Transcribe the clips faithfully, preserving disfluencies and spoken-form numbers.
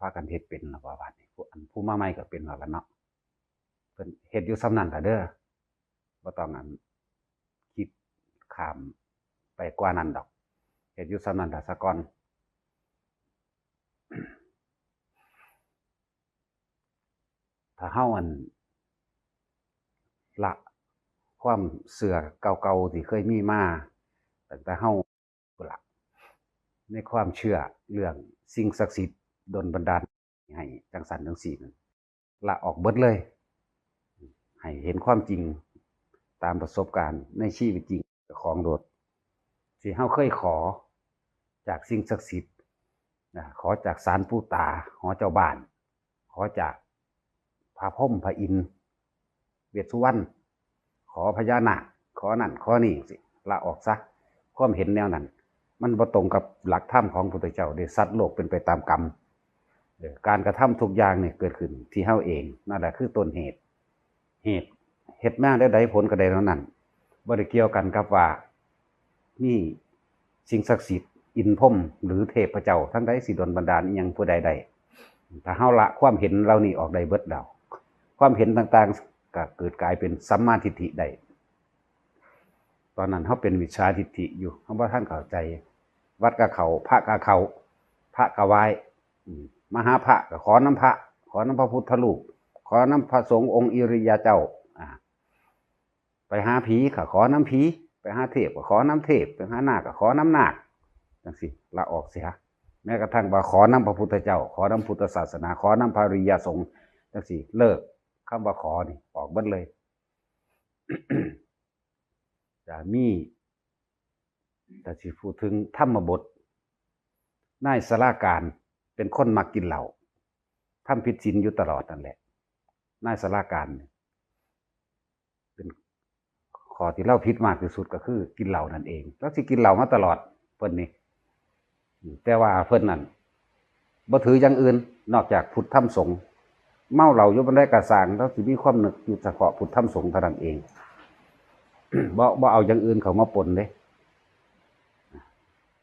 พากันเฮ็ดเป็นแล้วว่าบัดนี้ ผู้ อันผู้มาใหม่ก็เป็นแล้วล่ะเนาะ เพิ่นเฮ็ดอยู่ส่ำนั้นล่ะเด้อ บ่ต้องอันคิดข้ามไปกว่านั้นดอก เฮ็ดอยู่ส่ำนั้นล่ะซะก่อน ถ้าเฮาอันละความเชื่อเก่าๆที่เคยมีมาตั้งแต่เฮาพุ้นละ ในความเชื่อเรื่องสิ่งศักดิ์สิทธิ์ดลบันดาลให้จังซั่นจังซี่นั่น ละออกเบิดเลย ให้เห็นความจริงตามประสบการณ์ในชีวิตจริงของโลด ที่เฮาเคยขอจากสิ่งศักดิ์สิทธิ์นะ ขอจากศาลปู่ตา ขอเจ้าบ้าน ขอจากพระพรหมพระอินทร์ เวสสุวรรณ ขอพญานาค ขอนั่นขอนี่สิ ละออกซะ ความเห็นแนวนั้น มันบ่ตรงกับหลักธรรมของพุทธเจ้าเด้ สัตว์โลกเป็นไปตามกรรม เออ การกระทำทุกอย่างนี่เกิดขึ้นที่เฮาเอง นั่นแหละคือต้นเหตุ เหตุ เฮ็ดมาแนวใดผลก็ได้แนวนั้น บ่ได้เกี่ยวกันกับว่า มีสิ่งศักดิ์สิทธิ์ อินทร์พรหม หรือเทพเจ้าทั้งใดสิดลบันดาลอิหยังผู้ใดได้ ถ้าเฮาละความเห็นเหล่านี้ออกได้เบิดแล้ว ความเห็นต่างๆ ก็เกิดกลายเป็นสัมมาทิฏฐิได้ ตอนนั้นเฮาเป็นมิจฉาทิฏฐิอยู่ เฮาบ่ทันเข้าใจ วัดก็เข้า พระก็เข้า พระก็ไหว้ อืม มาหาพระก็ขอนำพระ ขอนำพระพุทธรูป ขอนำพระสงฆ์องค์อิริยาเจ้า อ่า ไปหาผีก็ขอนำผี ไปหาเทพก็ขอนำเทพ ไปหานาคก็ขอนำนาค จังซี่ ละออกเสีย แม้กระทั่งว่าขอนำพระพุทธเจ้า ขอนำพุทธศาสนา ขอนำพระอริยสงฆ์ จังซี่ เลิก คำว่าขอนี่ออกเบิดเลย จะมี ถ้าสิพูดถึงธรรมบท นายสาราการเป็นคนมักกินเหล้า ทำผิดศีลอยู่ตลอดนั่นแหละ นายสาราการนี่ เป็นข้อที่ลาวผิดมากที่สุดก็คือกินเหล้านั่นเอง ลาวสิกินเหล้ามาตลอด เพิ่นนี่ แต่ว่าเพิ่นนั่นบ่ถืออย่างอื่นนอกจากพุทธธรรมสงฆ์ เมาเหล้าอยู่ปานใดก็ซ่าง ลาวสิมีความนึกอยู่เฉพาะพุทธธรรมสงฆ์เท่านั้นเอง บ่ บ่เอาอย่างอื่นเข้ามาปนเด้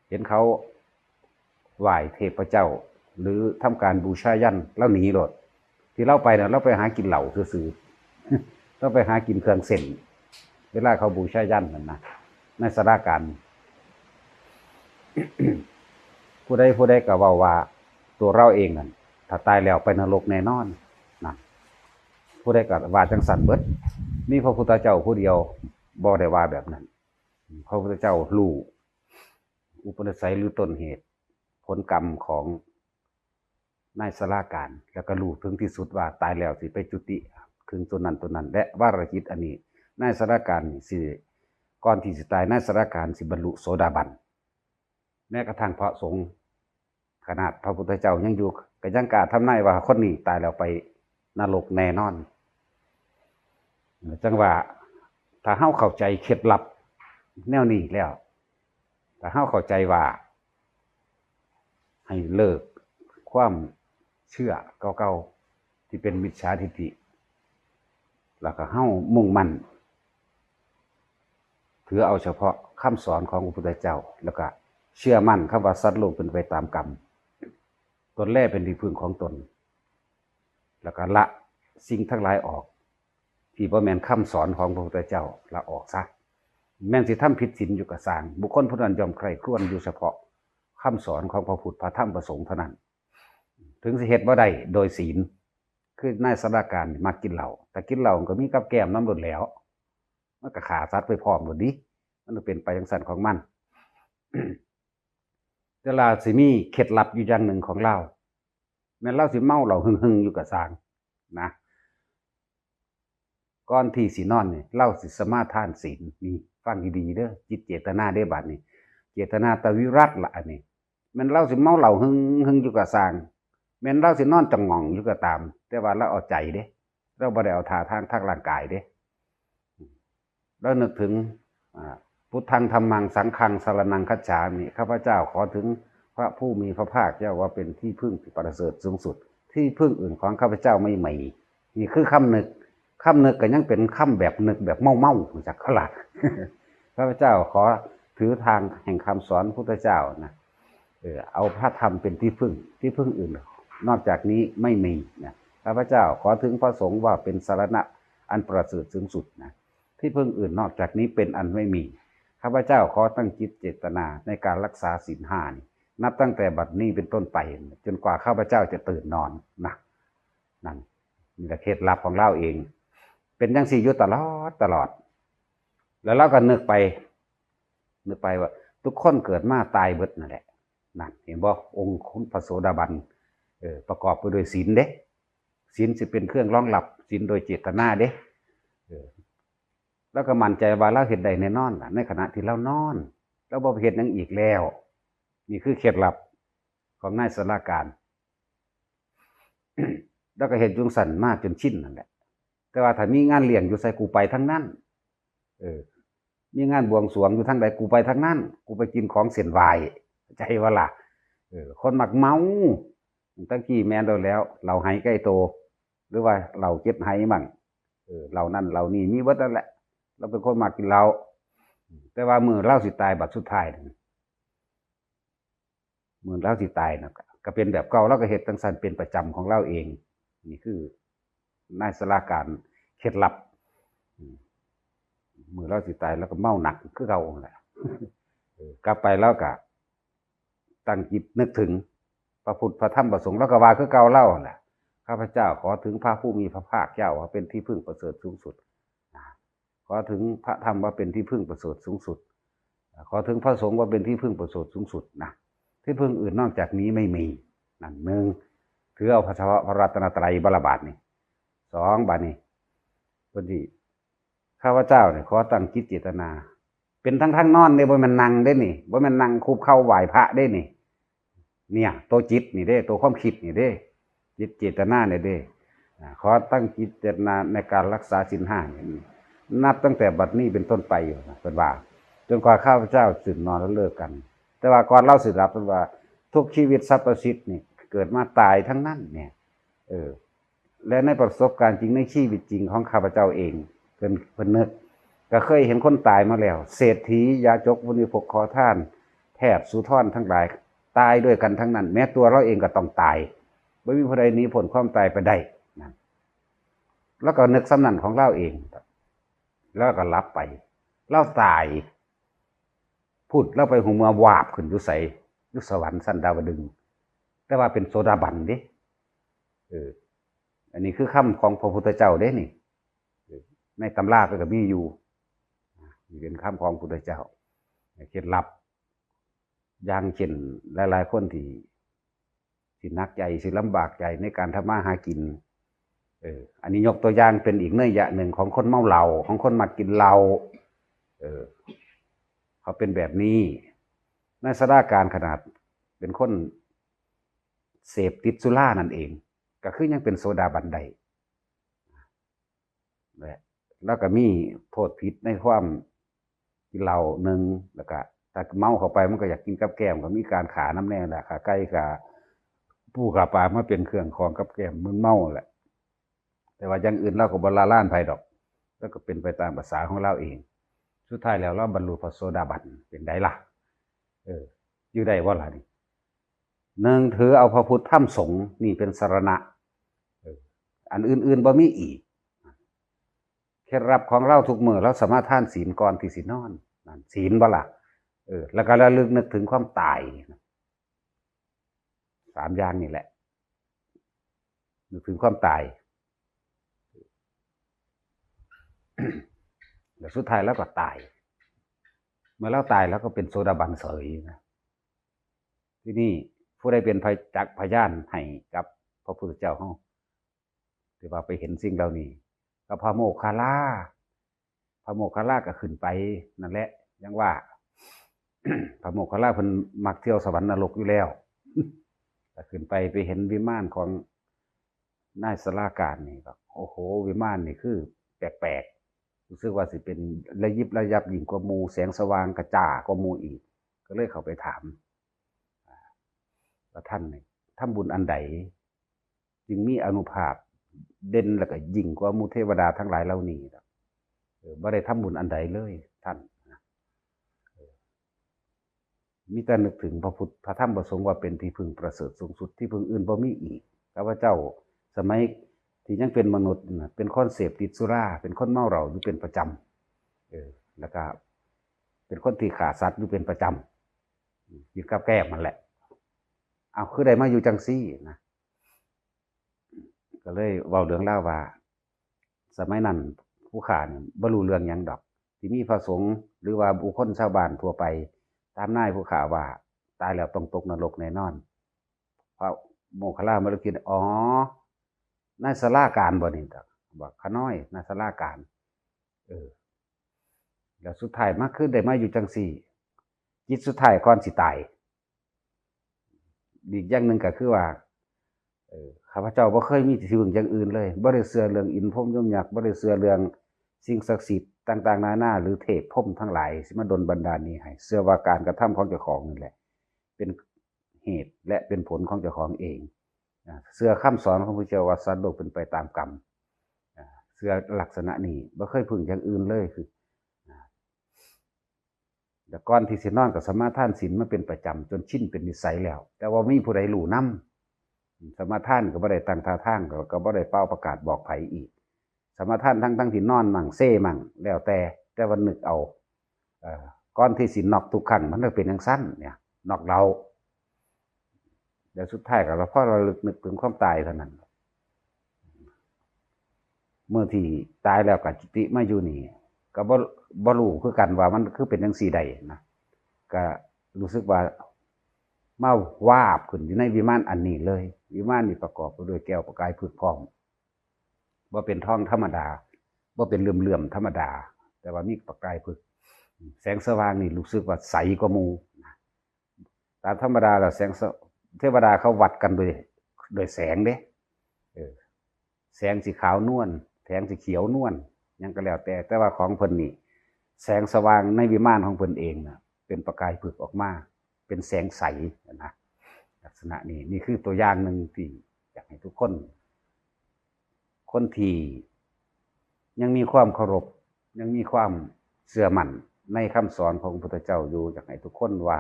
เห็นเขาไหว้เทพเจ้า หรือทำการบูชายัญ ลาวหนีโลด ที่ลาวไปน่ะ ลาวไปหากินเหล้าซื่อๆ ลาวไปหากินเครื่องเส้น เวลาเขาบูชายัญนั่นนะ ในสาราการ ผู้ใดผู้ใดก็เว้าว่าตัวลาวเองนั่น ถ้าตายแล้วไปนรกแน่นอนนะ ผู้ใดก็ว่าจังซั่นเบิด มีพระพุทธเจ้าผู้เดียวบ่ได้ว่าแบบนั้น พระพุทธเจ้ารู้อุปนิสัยหรือต้นเหตุ ผลกรรมของนายสาราการ แล้วก็รู้ถึงที่สุดว่าตายแล้วสิไปจุติถึงตัวนั้นตัวนั้น และวาระจิตอันนี้ นายสาราการนี่สิ ก่อนที่สิตาย นายสาราการสิบรรลุโสดาบัน แม้กระทั่งพระสงฆ์ ขนาดพระพุทธเจ้ายังอยู่ ก็ยังกล้าทำนายว่าคนนี้ตายแล้วไปนรกแน่นอน จังว่า ถ้าเฮาเข้าใจเคล็ดลับแนวนี้แล้ว ถ้าเฮาเข้าใจว่า ให้เลิกความเชื่อเก่าๆ ที่เป็นมิจฉาทิฏฐิ แล้วก็เฮามุ่งมั่น ถือเอาเฉพาะคำสอนของพระพุทธเจ้า แล้วก็เชื่อมั่นคำว่าสัตว์โลกเป็นไปตามกรรม ตนแลเป็นที่พึ่งของตน แล้วก็ละสิ่งทั้งหลายออก ที่บ่แม่นคำสอนของพระพุทธเจ้า ละออกซะ แม่นสิทำผิดศีลอยู่ก็ซ่าง บุคคลผู้นั้นย่อมใคร่ครวญอยู่เฉพาะคำสอนของพระพุทธ พระธรรม พระสงฆ์เท่านั้น ถึงสิเฮ็ดบ่ได้โดยศีล คือนายสาราการนี่มักกินเหล้า แต่กินเหล้ามันก็มีกับแกล้มนำโลดแหล้ว มันก็ฆ่าสัตว์ไปพร้อมโลดติ มันก็เป็นไปจังซั่นของมัน แต่ลาวสิมีเคล็ดลับอยู่อย่างหนึ่งของลาว แม่นลาวสิเมาเหล้าหึ่งๆ อยู่ก็ซ่างนะ ก่อนที่สินอนนี่ ลาวสิสมาทานศีล นี่ ฟังดีๆ เด้อ จิตเจตนาเด้ บัดนี้ เจตนาตวิรัตละอันนี้ แม่นลาวสิเมาเหล้าหึ่งๆ อยู่ก็ซ่าง แม่นลาวสินอนจะง่องอยู่ก็ตาม แต่ว่าลาวเอาใจเด้ ลาวบ่ได้เอาท่าทางทางร่างกายเด้ ลาวนึกถึง อ่า พุทธัง ธัมมัง สังฆัง สรณัง คัจฉามิ ข้าพเจ้าขอถึงพระผู้มีพระภาคเจ้าว่าเป็นที่พึ่งที่ประเสริฐสูงสุด ที่พึ่งอื่นของข้าพเจ้าไม่มี นี่คือคำนึก คำนึกก็ยังเป็นคำแบบนึกแบบเมาๆ จักขลาด ข้าพเจ้าขอถือทางแห่งคำสอนพุทธเจ้านะ เออ เอาพระธรรมเป็นที่พึ่ง ที่พึ่งอื่น นอกจากนี้ไม่มีนะ ข้าพเจ้าขอถึงพระสงฆ์ว่าเป็นสรณะอันประเสริฐสูงสุดนะ ที่พึ่งอื่นนอกจากนี้เป็นอันไม่มี ข้าพเจ้าขอตั้งจิตเจตนาในการรักษาศีลห้านี่ นับตั้งแต่บัดนี้เป็นต้นไป จนกว่าข้าพเจ้าจะตื่นนอนนะ นั่น นี่แหละเคล็ดลับของลาวเอง เป็นจังซี่อยู่ตลอดตลอด แล้วลาวก็นึกไป นึกไปว่า ทุกคนเกิดมาตายเบิดนั่นแหละ นั่น เห็นบ่ องค์คุณพระโสดาบัน เออ ประกอบไปด้วยศีลเด้ ศีลสิเป็นเครื่องรองรับ ศีลโดยเจตนาเด้ เออ ลาวก็มั่นใจว่าลาวเฮ็ดได้แน่นอนล่ะ ในขณะที่ลาวนอน ลาวบ่ไปเฮ็ดหยังอีกแล้ว นี่คือเคล็ดลับของนายสาราการ ลาวก็เฮ็ดจั่งซั้นมาจนชินนั่นแหละ แต่ว่าถ้ามีงานเลี้ยงอยู่ไส กูไปทางนั้น เออ มีงานบวงสรวงอยู่ทางใด กูไปทางนั้น กูไปกินของเส้นไหว้ เข้าใจบ่ล่ะ เออ คนมักเมา ตั้งกี้แม่นแล้ว เหล้าไหใกล้โต หรือว่าเหล้าเจ็ดไหมั่ง เออ เหล้านั่นเหล้านี่มีเบิดนั่นแหละ ลาวเป็นคนมักกินเหล้า แต่ว่ามื้อลาวสิตายบัดสุดท้ายนั่น มื้อลาวสิตายนะ ก็เป็นแบบเก่า ลาวก็เฮ็ดจั่งซั้นเป็นประจำของลาวเอง นี่คือนายสาราการเคล็ดลับ อืม มื้อลาวสิตายลาวก็เมาหนักคือเก่านั่นแหละ เออ กลับไปลาวก็ตั้งจิตนึกถึงพระพุทธพระธรรมพระสงฆ์ ลาวก็ว่าคือเก่าลาวนั่นแหละ ข้าพเจ้าขอถึงพระผู้มีพระภาคเจ้าว่าเป็นที่พึ่งประเสริฐสูงสุด ขอถึงพระธรรมว่าเป็นที่พึ่งประเสริฐสูงสุด ขอถึงพระสงฆ์ว่าเป็นที่พึ่งประเสริฐสูงสุดนะ ที่พึ่งอื่นนอกจากนี้ไม่มี นั่นหนึ่ง ถือเอาพระ พระรัตนตรัยบ่ละบาดนี่ สอง บาดนี่ เพิ่นสิ ข้าพเจ้าเนี่ยขอตั้งจิตเจตนา เป็นทั้งทั้งนอนเด้ บ่แม่นนั่งเด้นี่ บ่แม่นนั่งคุบเข่าไหว้พระเด้นี่ เนี่ย ตัวจิตนี่เด้ ตัวความคิดนี่เด้ จิตเจตนาเนี่ยเด้ อ่า ขอตั้งจิตเจตนาในการรักษาศีลห้าเนี่ย นับตั้งแต่บัดนี้เป็นต้นไปอยู่นะ เพิ่นว่า จนกว่าข้าพเจ้าตื่นนอนแล้วเลิกกัน แต่ว่าก่อนลาวสิหลับ เพิ่นว่า ทุกชีวิตสรรพสิ่งนี่เกิดมาตายทั้งนั้นเนี่ย เออ และในประสบการณ์จริงในชีวิตจริงของข้าพเจ้าเอง เพิ่น เพิ่นนึก ก็เคยเห็นคนตายมาแล้ว เศรษฐี ยาจก บริโภค ขอทาน แพทย์ สูทร ทั้งหลาย ตายด้วยกันทั้งนั้น แม้ตัวลาวเองก็ต้องตาย บ่มีผู้ใดหนีพ้นความตายไปได้นะ ลาวก็นึกส่ำนั้นของลาวเอง ลาวก็หลับไป ลาวตาย พุ้น ลาวไปฮู้เมือวาบขึ้นอยู่ไส อยู่สวรรค์ชั้นดาวดึงส์ แต่ว่าเป็นโสดาบันเด้ เออ อันนี้คือคำของพระพุทธเจ้าเด้นี่ เออ ในตำราก็มีอยู่ นี่เป็นคำของพุทธเจ้า เคล็ดลับ อย่างเช่นหลายๆคนที่ สิหนักใจ สิลำบากใจในการทำมาหากิน เออ อันนี้ยกตัวอย่างเป็นอีกนัยยะหนึ่งของคนเมาเหล้า ของคนมักกินเหล้า เออ เขาเป็นแบบนี้ นายสาราการขนาดเป็นคนเสพติดสุรานั่นเอง ก็คือยังเป็นโสดาบันได้ และ แล้วก็มีโทษผิดในความกินเหล้าหนึ่ง แล้วก็ถ้าเมาเข้าไปมันก็อยากกินกับแกล้ม ก็มีการฆ่านำแน่แหละ ฆ่าไก่ ฆ่าปูฆ่าปลามาเป็นเครื่องของกับแกล้ม มึนเมาแหละ แต่ว่าอย่างอื่นลาวก็บ่ละลานไผดอก ลาวก็เป็นไปตามภาษาของลาวเอง สุดท้ายแล้วลาวบรรลุพระโสดาบัน เป็นไดล่ะ เออ อยู่ได้บ่ล่ะนี่ หนึ่ง ถือเอาพระพุทธธรรมสงฆ์นี่เป็นสรณะ เออ อันอื่นๆบ่มีอีก เคล็ดลับของลาวทุกมื้อ ลาวสมาทานศีลก่อนที่สินอน นั่นศีลบ่ล่ะ เออ แล้วก็ระลึกนึกถึงความตาย สามอย่างนี่แหละ นึกถึงความตาย แล้วสุดท้ายลาวก็ตาย เมื่อลาวตายลาวก็เป็นโสดาบันเสยนะ ทีนี้ผู้ใดเป็นพย- จักพยานให้กับพระพุทธเจ้าเฮา ที่ว่าไปเห็นสิ่งเหล่านี้ ก็พระโมคคัลลา พระโมคคัลลาก็ขึ้นไปนั่นแหละ ยังว่า พระโมคคัลลาเพิ่นมักเที่ยวสวรรค์นรกอยู่แล้ว ก็ขึ้นไป ไปเห็นวิมานของนายสาราการนี่ก็ โอ้โห วิมานนี่คือแปลกๆ รู้สึกว่าสิเป็นระยิบระยับยิ่งกว่าหมู่ แสงสว่างกระจ่ากว่าหมู่อีก ก็เลยเข้าไปถาม ว่าท่านนี่ทำบุญอันใด จึงมีอานุภาพเด่นแล้วก็ยิ่งกว่าหมู่เทวดาทั้งหลายเหล่านี้ล่ะ เออ บ่ได้ทำบุญอันใดเลยท่านนะ เออ มีแต่นึกถึงพระพุทธพระธรรมพระสงฆ์ว่าเป็นที่พึ่งประเสริฐสูงสุด ที่พึ่งอื่นบ่มีอีก ข้าพเจ้าสมัยที่ยังเป็นมนุษย์น่ะ เป็นคนเสพติดสุรา เป็นคนเมาเหล้าอยู่เป็นประจำ เออ แล้วก็เป็นคนที่ฆ่าสัตว์อยู่เป็นประจำ กินกับแกล้มนั่นแหละ เอาคือได้มาอยู่จังซี่นะ ก็เลยเว้าเรื่องราวว่า สมัยนั้นผู้ข้าเนี่ยบ่รู้เรื่องหยังดอก ที่มีพระสงฆ์หรือว่าบุคคลชาวบ้านทั่วไป ตามนายผู้ข้าว่า ตายแล้วต้องตกนรกแน่นอน พระโมคคัลลามาลุกิน อ๋อ นายสาราการบ่นี่ บอกข้าน้อย นายสาราการ เออ แล้วสุดท้ายมาคือได้มาอยู่จังซี่ จิตสุดท้ายก่อนสิตาย อีกอย่างหนึ่งก็คือว่า เอ่อ ข้าพเจ้าบ่เคยมีที่พึ่งอย่างอื่นเลย บ่ได้เชื่อเรื่องอินทร์พรหมยมยักษ์ บ่ได้เชื่อเรื่องสิ่งศักดิ์สิทธิ์ต่างๆนานา หรือเทพพรหมทั้งหลายสิมาดลบันดาลนี้ให้ เชื่อว่าการกระทำของเจ้าของนั่นแหละ เป็นเหตุและเป็นผลของเจ้าของเอง อ่า เชื่อคำสอนของพระเจ้าว่าสัตว์โลกเป็นไปตามกรรม อ่า เชื่อลักษณะนี้ บ่เคยพึ่งอย่างอื่นเลย คือ อ่า แล้วก่อนที่สินอนก็สมาทานศีลมาเป็นประจำ จนชินเป็นนิสัยแล้ว แต่ว่ามีผู้ใดรู้นำ สมาทานก็บ่ได้ตั้งท่าทาง ก็ ก็บ่ได้เป่าประกาศบอกไผอีก สมาทานทั้งๆที่นอนมั่งเซมั่ง แล้วแต่ แต่ว่านึกเอา เอ่อ ก่อนที่สิน็อกทุกครั้งมันก็เป็นจั่งซั้นเนี่ย น็อกเหล้า แล้วสุดท้ายก็พอระลึกนึกถึงความตายเท่านั้น เมื่อที่ตายแล้วก็จุติมาอยู่นี่ ก็บ่ บ่รู้คือกันว่ามันคือเป็นจั่งซี้ได้นะ ก็รู้สึกว่ามาวาบขึ้นอยู่ในวิมานอันนี้เลย วิมานนี่ประกอบไปด้วยแก้วประกายผึ้งพร้อม บ่เป็นทองธรรมดา บ่เป็นเหลื่อมๆธรรมดา แต่ว่ามีประกายผึ้ง แสงสว่างนี่รู้สึกว่าใสกว่าหมู่นะ ตามธรรมดาแล้วแสงส- เทวดาเขาวัดกันโดย โดยแสงเด้ เออ แสงสิขาวนวล แสงสิเขียวนวล หยังก็แล้วแต่ แต่ว่าของเพิ่นนี่ แสงสว่างในวิมานของเพิ่นเองน่ะ เป็นประกายผึ้งออกมา เป็นแสงใสนะ ลักษณะนี้ นี่คือตัวอย่างหนึ่งที่อยากให้ทุกคน คนที่ยังมีความเคารพ ยังมีความเชื่อมั่นในคำสอนของพระพุทธเจ้าอยู่ อยากให้ทุกคนว่า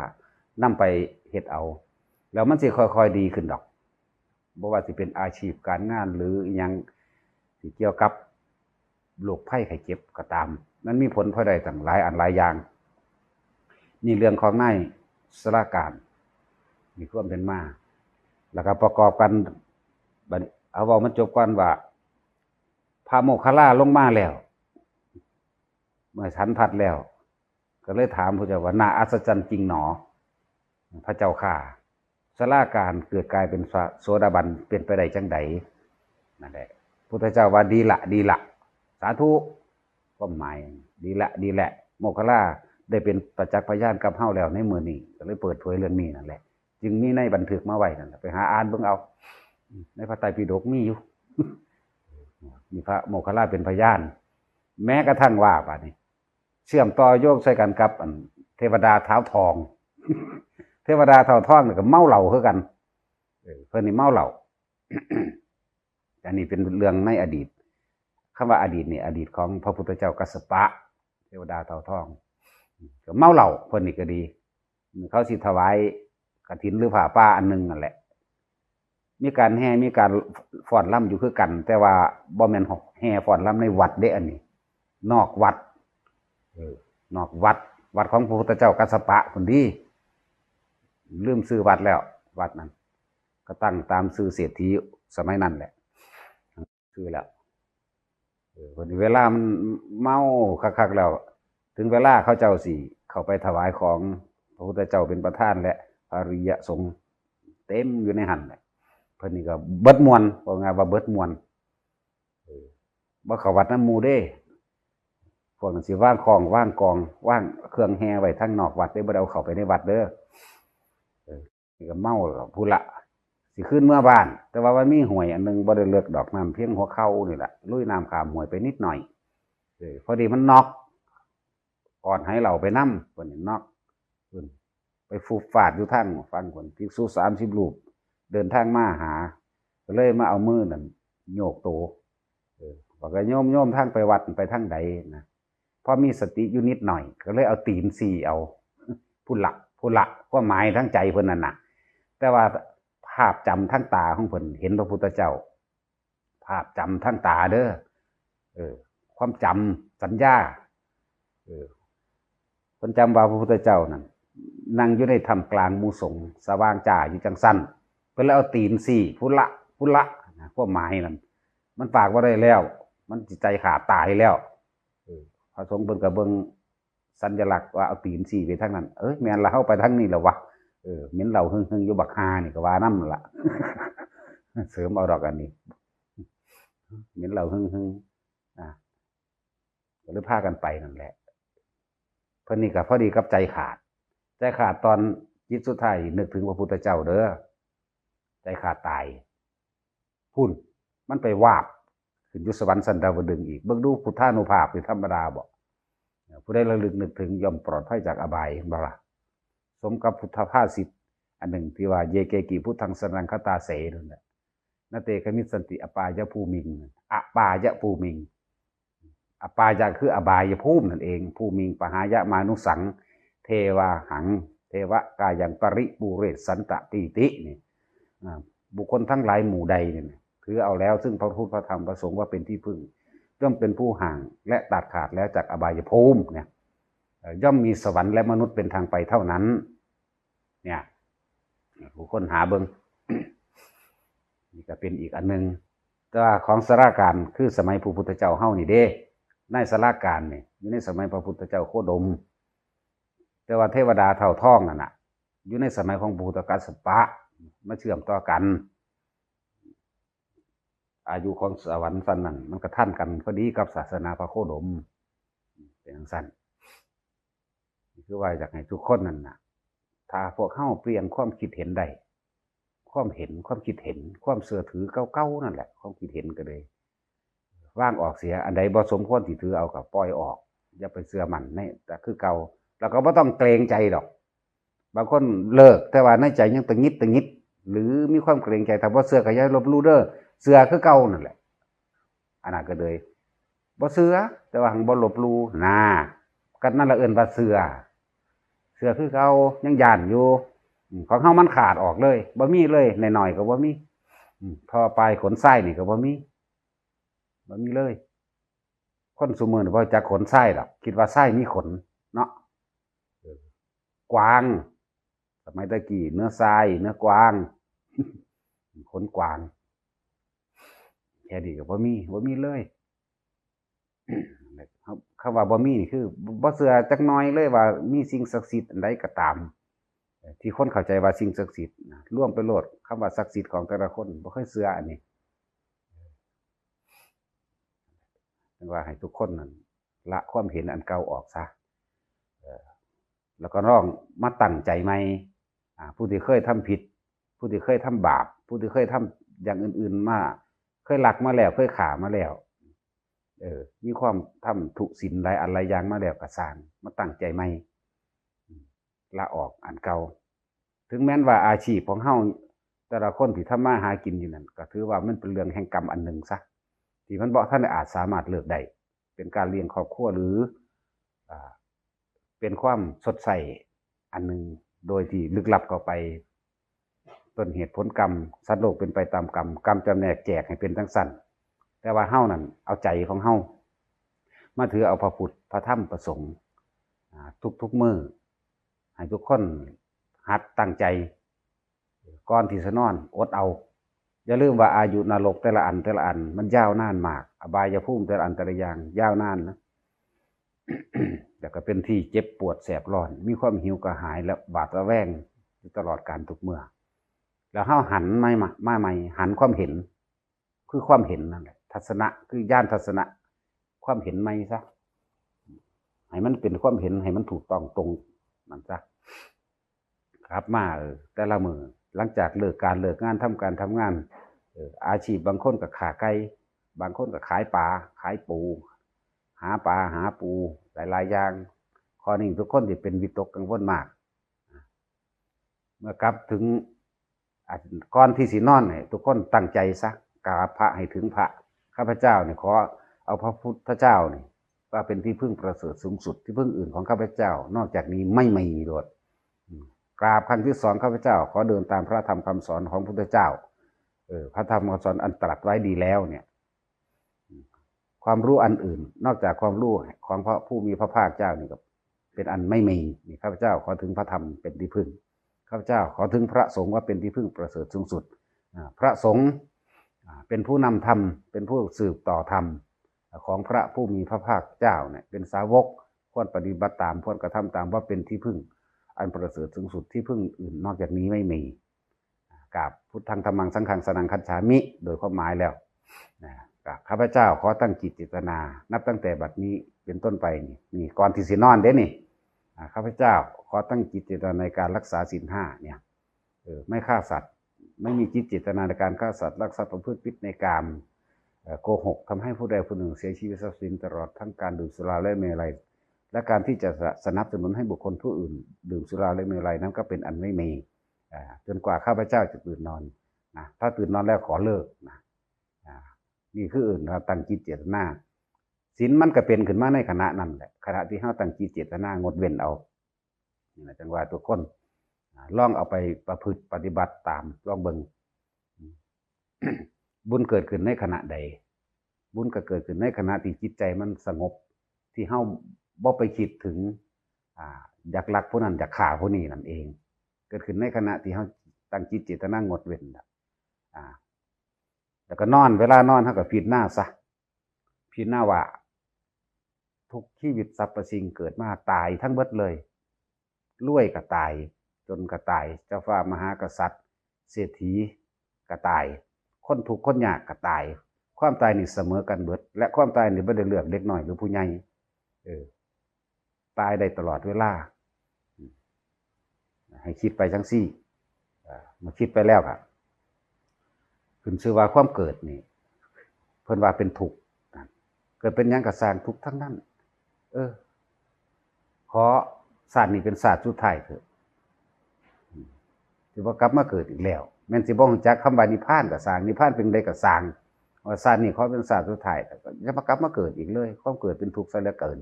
นำไปเฮ็ดเอา แล้วมันสิค่อยๆดีขึ้นดอก บ่ว่าสิเป็นอาชีพการงานหรืออิหยังที่เกี่ยวกับโรคภัยไข้เจ็บก็ตาม มันมีผลพลอยได้ตั้งหลายอันหลายอย่าง นี่เรื่องของนายสาราการ มีความเป็นมา แล้วก็ประกอบกัน บัดนี้เอาเว้ามาจบก่อนว่า พระโมคคัลลาลงมาแล้ว เมื่อฉันภัตตร์แล้ว ก็เลยถามพระเจ้าว่า น่าอัศจรรย์จริงหนอ พระเจ้าข้า สาราการเกิดกลายเป็นโสดาบันเป็นไปได้จังใด นั่นแหละ พุทธเจ้าว่า ดีละ ดีละ สาธุ ความหมาย ดีละ ดีแหละ โมคคัลลาได้เป็นประจักษ์พยานกับเฮาแล้วในมื้อนี้ ก็เลยเปิดเผยเรื่องนี้นั่นแหละ จึงมีในบันทึกมาไว้นั่นแหละ ไปหาอ่านเบิ่งเอา ในพระไตรปิฎกมีอยู่ มีพระโมคคัลลาเป็นพยาน แม้กระทั่งว่าบาดนี้ เชื่อมต่อโยงใส่กันกับอันเทวดาเท้าทอง เทวดาเท้าทองนี่ก็เมาเหล้าคือกัน เออ เพิ่นนี่เมาเหล้า อันนี้เป็นเรื่องในอดีต คำว่าอดีตนี่ อดีตของพระพุทธเจ้ากัสสปะ เทวดาเท้าทอง ก็เมาเหล้า เพิ่นนี่ก็ดี เขาสิถวายกฐินหรือผ้าป่าอันหนึ่งนั่นแหละ มีการแห่ มีการฟ้อนรำอยู่คือกัน แต่ว่าบ่แม่นแห่ฟ้อนรำในวัดเด้ อันนี้ นอกวัด เออ นอกวัด วัดของพระพุทธเจ้ากัสสปะพุ้นดี ลืมชื่อวัดแล้ว วัดนั้น ก็ตั้งตามชื่อเศรษฐีสมัยนั้นแหละ ชื่อแล้ว เออ บัดนี้เวลามันเมาคักๆแล้ว ถึงเวลาเขาเจ้าสิเข้าไปถวายของ พระพุทธเจ้าเป็นประธานและพระอริยสงฆ์เต็มอยู่ในหั่นแหละ เพิ่นนี่ก็เบิดม่วน ว่าง่ายว่าเบิดม่วน เออ บ่เข้าวัดนำหมู่เด้ พวกนั้นสิวางของวางกอง วางเครื่องแห่ไว้ทางนอกวัดเด้ บ่ได้เอาเข้าไปในวัดเด้อ เออ นี่ก็เมาแล้วพุ้นละ สิขึ้นเมือบ้าน แต่ว่ามันมีห้วยอันหนึ่งบ่ได้เลิกดอก น้ำเพียงหัวเข่านี่แหละ ลุยน้ำข้ามห้วยไปนิดหน่อย เออ พอดีมันน็อก อ่อนไหเหล้าไปนำ เพิ่นนี่น็อก เพิ่นไปฟูบฟาดอยู่ทางฝั่งพุ้น ภิกษุสามสิบรูป เดินทางมาหา ก็เลยมาเอามือนั่นโยกโต เออ บอกว่า โยม โยม ทางไปวัดไปทางใดนะ พอมีสติอยู่นิดหน่อย ก็เลยเอาตีนสี่เอา พุ้นละ พุละ ความหมายทางใจเพิ่นนั่นน่ะ แต่ว่าภาพจำทางตาของเพิ่นเห็นพระพุทธเจ้า ภาพจำทางตาเด้อ เออ ความจำสัญญา เออ เพิ่นจำว่าพระพุทธเจ้านั่นนั่งอยู่ในท่ามกลางหมู่สงฆ์สว่างจ้าอยู่จังซั่น เพิ่นเลยเอาตีนสี่ พุละ พุละนะ ความหมายนั่น มันปากบ่ได้แล้ว มันสิใจขาดตายแล้ว เออ พระสงฆ์เพิ่นก็เบิ่งสัญลักษณ์ว่าเอาตีนสี่ไปทางนั้น เอ้ย แม่นละ เฮาไปทางนี้แล้ววะ เออ เหม็นเหล้าหึ่งๆ อยู่บักห่านี่ก็ว่านำละ เสริมเอาดอกอันนี้ เหม็นเหล้าหึ่งๆ อ่ะ ก็เลยพากันไปนั่นแหละ เพิ่นนี่ก็พอดีกับใจขาด ใจขาดตอนจิตสุดท้ายนึกถึงพระพุทธเจ้าเด้อ ใจขาดตาย พุ้น มันไปวาบขึ้นอยู่สวรรค์ชั้นดาวดึงส์อีก เบิ่งดูพุทธานุภาพนี่ธรรมดาบ่ ผู้ใดระลึกนึกถึงย่อมปลอดภัยจากอบาย เห็นบ่ล่ะ สมกับพุทธภาษิตอันหนึ่งที่ว่า เยเกกิพุทธังสรณังคัจฉาเส นั่นแหละ นเต กมิสสันติ อปายภูมิง อปายภูมิง อปายะคืออบายภูมินั่นเอง ภูมิง ปหายะมานุสสัง เทวาหัง เทวะกายังปริปูเรสสันตะตีติ นี่ อ่า บุคคลทั้งหลายหมู่ใดเนี่ย ถือเอาแล้วซึ่งพระพุทธพระธรรมพระสงฆ์ว่าเป็นที่พึ่ง ย่อมเป็นผู้ห่างและตัดขาดแล้วจากอบายภูมิเนี่ย เอ่อ ย่อมมีสวรรค์และมนุษย์เป็นทางไปเท่านั้น เนี่ย ผู้คนหาเบิ่ง นี่ก็เป็นอีกอันหนึ่ง แต่ว่าของสารากลางคือสมัยพระพุทธเจ้าเฮานี่เด้ ในสารากลางนี่ อยู่ในสมัยพระพุทธเจ้าโคดม แต่ว่าเทวดาเต่าทองนั่นน่ะ อยู่ในสมัยของพระพุทธกัสสปะ มาเชื่อมต่อกัน อายุของสวรรค์ชั้นนั้น มันก็ทันกันพอดีกับศาสนาพระโคดม เป็นจั่งซั่น นี่คือว่าอยากให้ทุกคนนั่นน่ะ ถ้าพวกเฮาเปลี่ยนความคิดเห็นได้ ความเห็น ความคิดเห็น ความเชื่อถือเก่าๆนั่นแหละ ความคิดเห็นก็เลย วางออกเสีย อันใดบ่สมควรสิถือเอาก็ปล่อยออก อย่าไปเชื่อมั่นใน แต่คือเก่า แล้วก็บ่ต้องเกรงใจดอก บางคนเลิก แต่ว่าในใจยังตะหงิดตะหงิด หรือมีความเกรงใจ ถ้าบ่เชื่อก็อย่าลบหลู่เด้อ เชื่อคือเก่านั่นแหละ อันนั้นก็เลย บ่เชื่อ แต่ว่าหังบ่ลบหลู่นะ กันนั่นละเอิ้นว่าเชื่อ เชื่อคือเก่า ยังย้านอยู่ อืม ของเฮามันขาดออกเลย บ่มีเลย น้อยๆก็บ่มี อืม ท่อปลายขนทรายนี่ก็บ่มี บ่มีเลย คนซุมื้อนี่บ่รู้จักขนทรายดอก คิดว่าทรายมีขนเนาะ เออ กวาง สมัยตะกี้เนื้อทราย เนื้อกวาง ขนกวาง แค่นี้ก็บ่มี บ่มีเลย คำว่าบ่มีนี่คือ บ่เชื่อจักหน่อยเลยว่ามีสิ่งศักดิ์สิทธิ์อันใดก็ตาม ที่คนเข้าใจว่าสิ่งศักดิ์สิทธิ์นะ รวมไปโลด คำว่าศักดิ์สิทธิ์ของแต่ละคน บ่เคยเชื่ออันนี้ เรียกว่าให้ทุกคนนั่นละความเห็นอันเก่าออกซะ เออ แล้วก็ลองมาตั้งใจใหม่ อ่า ผู้ที่เคยทำผิด ผู้ที่เคยทำบาป ผู้ที่เคยทำอย่างอื่นๆมา เคยลักมาแล้ว เคยฆ่ามาแล้ว เออ มีความทำทุศีลหลายอันหลายอย่างมาแล้วก็ซ่าง มาตั้งใจใหม่ อืม ละออกอันเก่า ถึงแม้นว่าอาชีพของเฮาแต่ละคนที่ทำมาหากินอยู่นั่น ก็ถือว่ามันเป็นเรื่องแห่งกรรมอันหนึ่งซะ ที่มันบ่ทันได้อาจสามารถเลิกได้ เป็นการเลี้ยงครอบครัวหรือ อ่า เป็นความชดใช้อันหนึ่ง โดยที่ลึกลับเข้าไป ต้นเหตุผลกรรม สัตว์โลกเป็นไปตามกรรม กรรมจำแนกแจกให้เป็นจั่งซั้น แต่ว่าเฮานั่นเอาใจของเฮา มาถือเอาพระพุทธ พระธรรม พระสงฆ์ อ่า ทุกๆมื้อ ให้ทุกคนหัดตั้งใจ ก่อนที่สินอน อดเอา อย่าลืมว่าอายุนรกแต่ละอันแต่ละอัน มันยาวนานมาก อบายภูมิแต่ละอันแต่ละอย่างยาวนานนะ แล้วก็เป็นที่เจ็บปวดแสบร้อน มีความหิวกระหายและหวาดระแวงอยู่ตลอดกาลทุกเมื่อ แล้วเฮาหันมาใหม่ มาใหม่ หันความเห็น คือความเห็นนั่นแหละ ทัศนะ คือญาณทัศนะ ความเห็นใหม่ซะ ให้มันเป็นความเห็น ให้มันถูกต้องตรงนั่นซะ ครับ มา เออ แต่ละมื้อ หลังจากเลิกการเลิกงาน ทำการทำงาน เออ อาชีพบางคนก็ค้าไก่ บางคนก็ขายปลา ขายปู หาปลา หาปู หลายๆอย่าง ข้อนี้ทุกคนสิเป็นวิตกกังวลมาก เมื่อกลับถึง อ่ะ ก่อนที่สินอนเนี่ย ทุกคนตั้งใจซะ กราบพระให้ถึงพระ ข้าพเจ้าเนี่ยขอเอาพระพุทธเจ้าเนี่ยว่าเป็นที่พึ่งประเสริฐสูงสุด ที่พึ่งอื่นของข้าพเจ้า นอกจากนี้ไม่มีโลด อืม กราบครั้งที่สอง ข้าพเจ้าขอเดินตามพระธรรมคำสอนของพุทธเจ้า เออ พระธรรมคำสอนอันตรัสไว้ดีแล้วเนี่ย ความรู้อันอื่นนอกจากความรู้ของพระผู้มีพระภาคเจ้านี่ก็เป็นอันไม่มีนี่ ข้าพเจ้าขอถึงพระธรรมเป็นที่พึ่ง ข้าพเจ้าขอถึงพระสงฆ์ว่าเป็นที่พึ่งประเสริฐสูงสุด อ่า พระสงฆ์ อ่า เป็นผู้นำธรรม เป็นผู้สืบต่อธรรม ของพระผู้มีพระภาคเจ้าเนี่ย เป็นสาวก ควรปฏิบัติตาม ควรกระทำตามว่าเป็นที่พึ่งอันประเสริฐสูงสุด ที่พึ่งอื่นนอกจากนี้ไม่มี กราบพุทธังธัมมังสังฆังสรณังคัจฉามิ โดยความหมายแล้วนะ กราบข้าพเจ้าขอตั้งจิตเจตนา นับตั้งแต่บัดนี้เป็นต้นไปนี่ นี่ก่อนที่สินอนเด้นี่ อ่า ข้าพเจ้าขอตั้งจิตเจตนาในการรักษาศีลห้าเนี่ย เออ ไม่ฆ่าสัตว์ ไม่มีจิตเจตนาในการฆ่าสัตว์ ลักทรัพย์ ประพฤติผิดในกาม เอ่อ โกหก ทำให้ผู้ใดผู้หนึ่งเสียชีวิตทรัพย์สิน ตลอดทั้งการดื่มสุราและเมรัย และการที่จะสนับสนุนให้บุคคลผู้อื่นดื่มสุราและเมรัยนั้นก็เป็นอันไม่มี อ่า จนกว่าข้าพเจ้าจะตื่นนอนนะ ถ้าตื่นนอนแล้วขอเลิกนะ อ่า นี่คือเอิ้นว่าตั้งจิตเจตนา ศีลมันก็เป็นขึ้นมาในขณะนั้นแหละ ขณะที่เฮาตั้งจิตเจตนางดเว้นเอา นี่นะ จั่งว่าทุกคน อ่า ลองเอาไปประพฤติปฏิบัติตาม ลองเบิ่ง บุญเกิดขึ้นในขณะใด บุญก็เกิดขึ้นในขณะที่จิตใจมันสงบ ที่เฮาบ่ไปคิดถึง อ่า อยากลักผู้นั้น อยากฆ่าผู้นี้นั่นเอง เกิดขึ้นในขณะที่เฮาตั้งจิตเจตนางดเว้นน่ะ อ่า แล้วก็นอน เวลานอนเฮาก็พิจารณาซะ พิจารณาว่า ทุกชีวิตสรรพสิ่งเกิดมาตายทั้งเบิดเลย รวยก็ตาย จนก็ตาย เจ้าฟ้ามหากษัตริย์ เศรษฐีก็ตาย คนทุกข์คนยากก็ตาย ความตายนี่เสมอกันเบิด และความตายนี่บ่ได้เลือกเด็กน้อยหรือผู้ใหญ่ เออ ตายได้ตลอดเวลา ให้คิดไปจั่งซี้ อ่า เมื่อคิดไปแล้วก็ ขึ้นชื่อว่าความเกิดนี่ เพิ่นว่าเป็นทุกข์นะ เกิดเป็นหยังก็สร้างทุกข์ทั้งนั้น เออ ขอชาตินี้เป็นชาติสุดท้ายเถอะ อืม สิบ่กลับมาเกิดอีกแล้ว แม่นสิบ่รู้จักคำว่านิพพานก็ซ่าง นิพพานเป็นใดก็ซ่าง ว่าชาตินี้ขอเป็นชาติสุดท้าย อย่ามากลับมาเกิดอีกเลย ความเกิดเป็นทุกข์ซะเหลือเกิน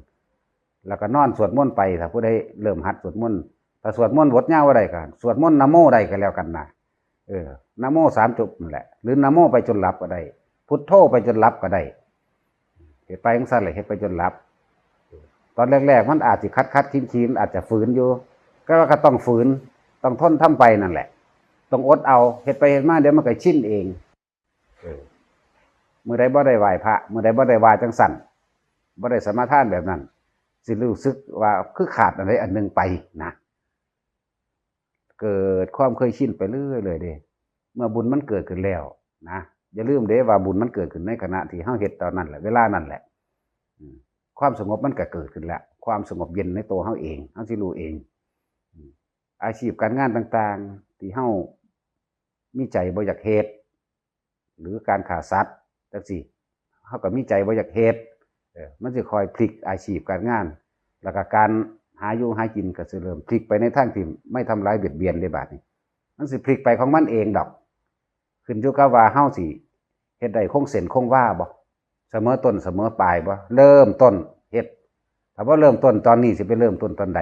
แล้วก็นอนสวดมนต์ไป ถ้าผู้ใดเริ่มหัดสวดมนต์ ถ้าสวดมนต์บทยาวบ่ได้ก็ สวดมนต์นะโมได้ก็แล้วกันนะ เออ นะโมสามจบนั่นแหละ หรือนะโมไปจนหลับก็ได้ พุทโธไปจนหลับก็ได้ เฮ็ดไปจั่งซั้นแหละ เฮ็ดไปจนหลับ ตอนแรกๆ มันอาจสิขัดๆ ขีนๆ อาจจะฝืนอยู่ แต่ว่าก็ต้องฝืน ต้องทนทำไปนั่นแหละ ต้องอดเอา เฮ็ดไปเฮ็ดมาเดี๋ยวมันก็ชินเอง เออ มื้อใดบ่ได้ไหว้พระ มื้อใดบ่ได้ว่าจั่งซั้น บ่ได้สมาทานแบบนั้น สิรู้สึกว่าคือขาดอันใดอันหนึ่งไปนะ เกิดความเคยชินไปเรื่อยๆ เด้ เมื่อบุญมันเกิดขึ้นแล้วนะ อย่าลืมเด้ว่าบุญมันเกิดขึ้นในขณะที่เฮาเฮ็ดตอนนั้นแหละ เวลานั้นแหละ อืม ความสงบมันก็เกิดขึ้นแล้ว ความสงบเย็นในตัวเฮาเอง เฮาสิรู้เอง อืม อาชีพการงานต่างๆ ที่เฮามีใจบ่อยากเฮ็ด หรือการฆ่าสัตว์จั่งซี้ เฮาก็มีใจบ่อยากเฮ็ด เออ มันสิค่อยพลิกอาชีพการงาน แล้วก็การหาอยู่หากินก็สิเริ่มพลิกไปในทางที่ไม่ทำร้ายเบียดเบียนได้บาดนี้ มันสิพลิกไปของมันเองดอก ขึ้นอยู่กับว่าเฮาสิเฮ็ดได้คงเส้นคงวาบ่ เสมอต้นเสมอปลายบ่ เริ่มต้นเฮ็ด ถ้าบ่เริ่มต้นตอนนี้สิไปเริ่มต้นตอนใด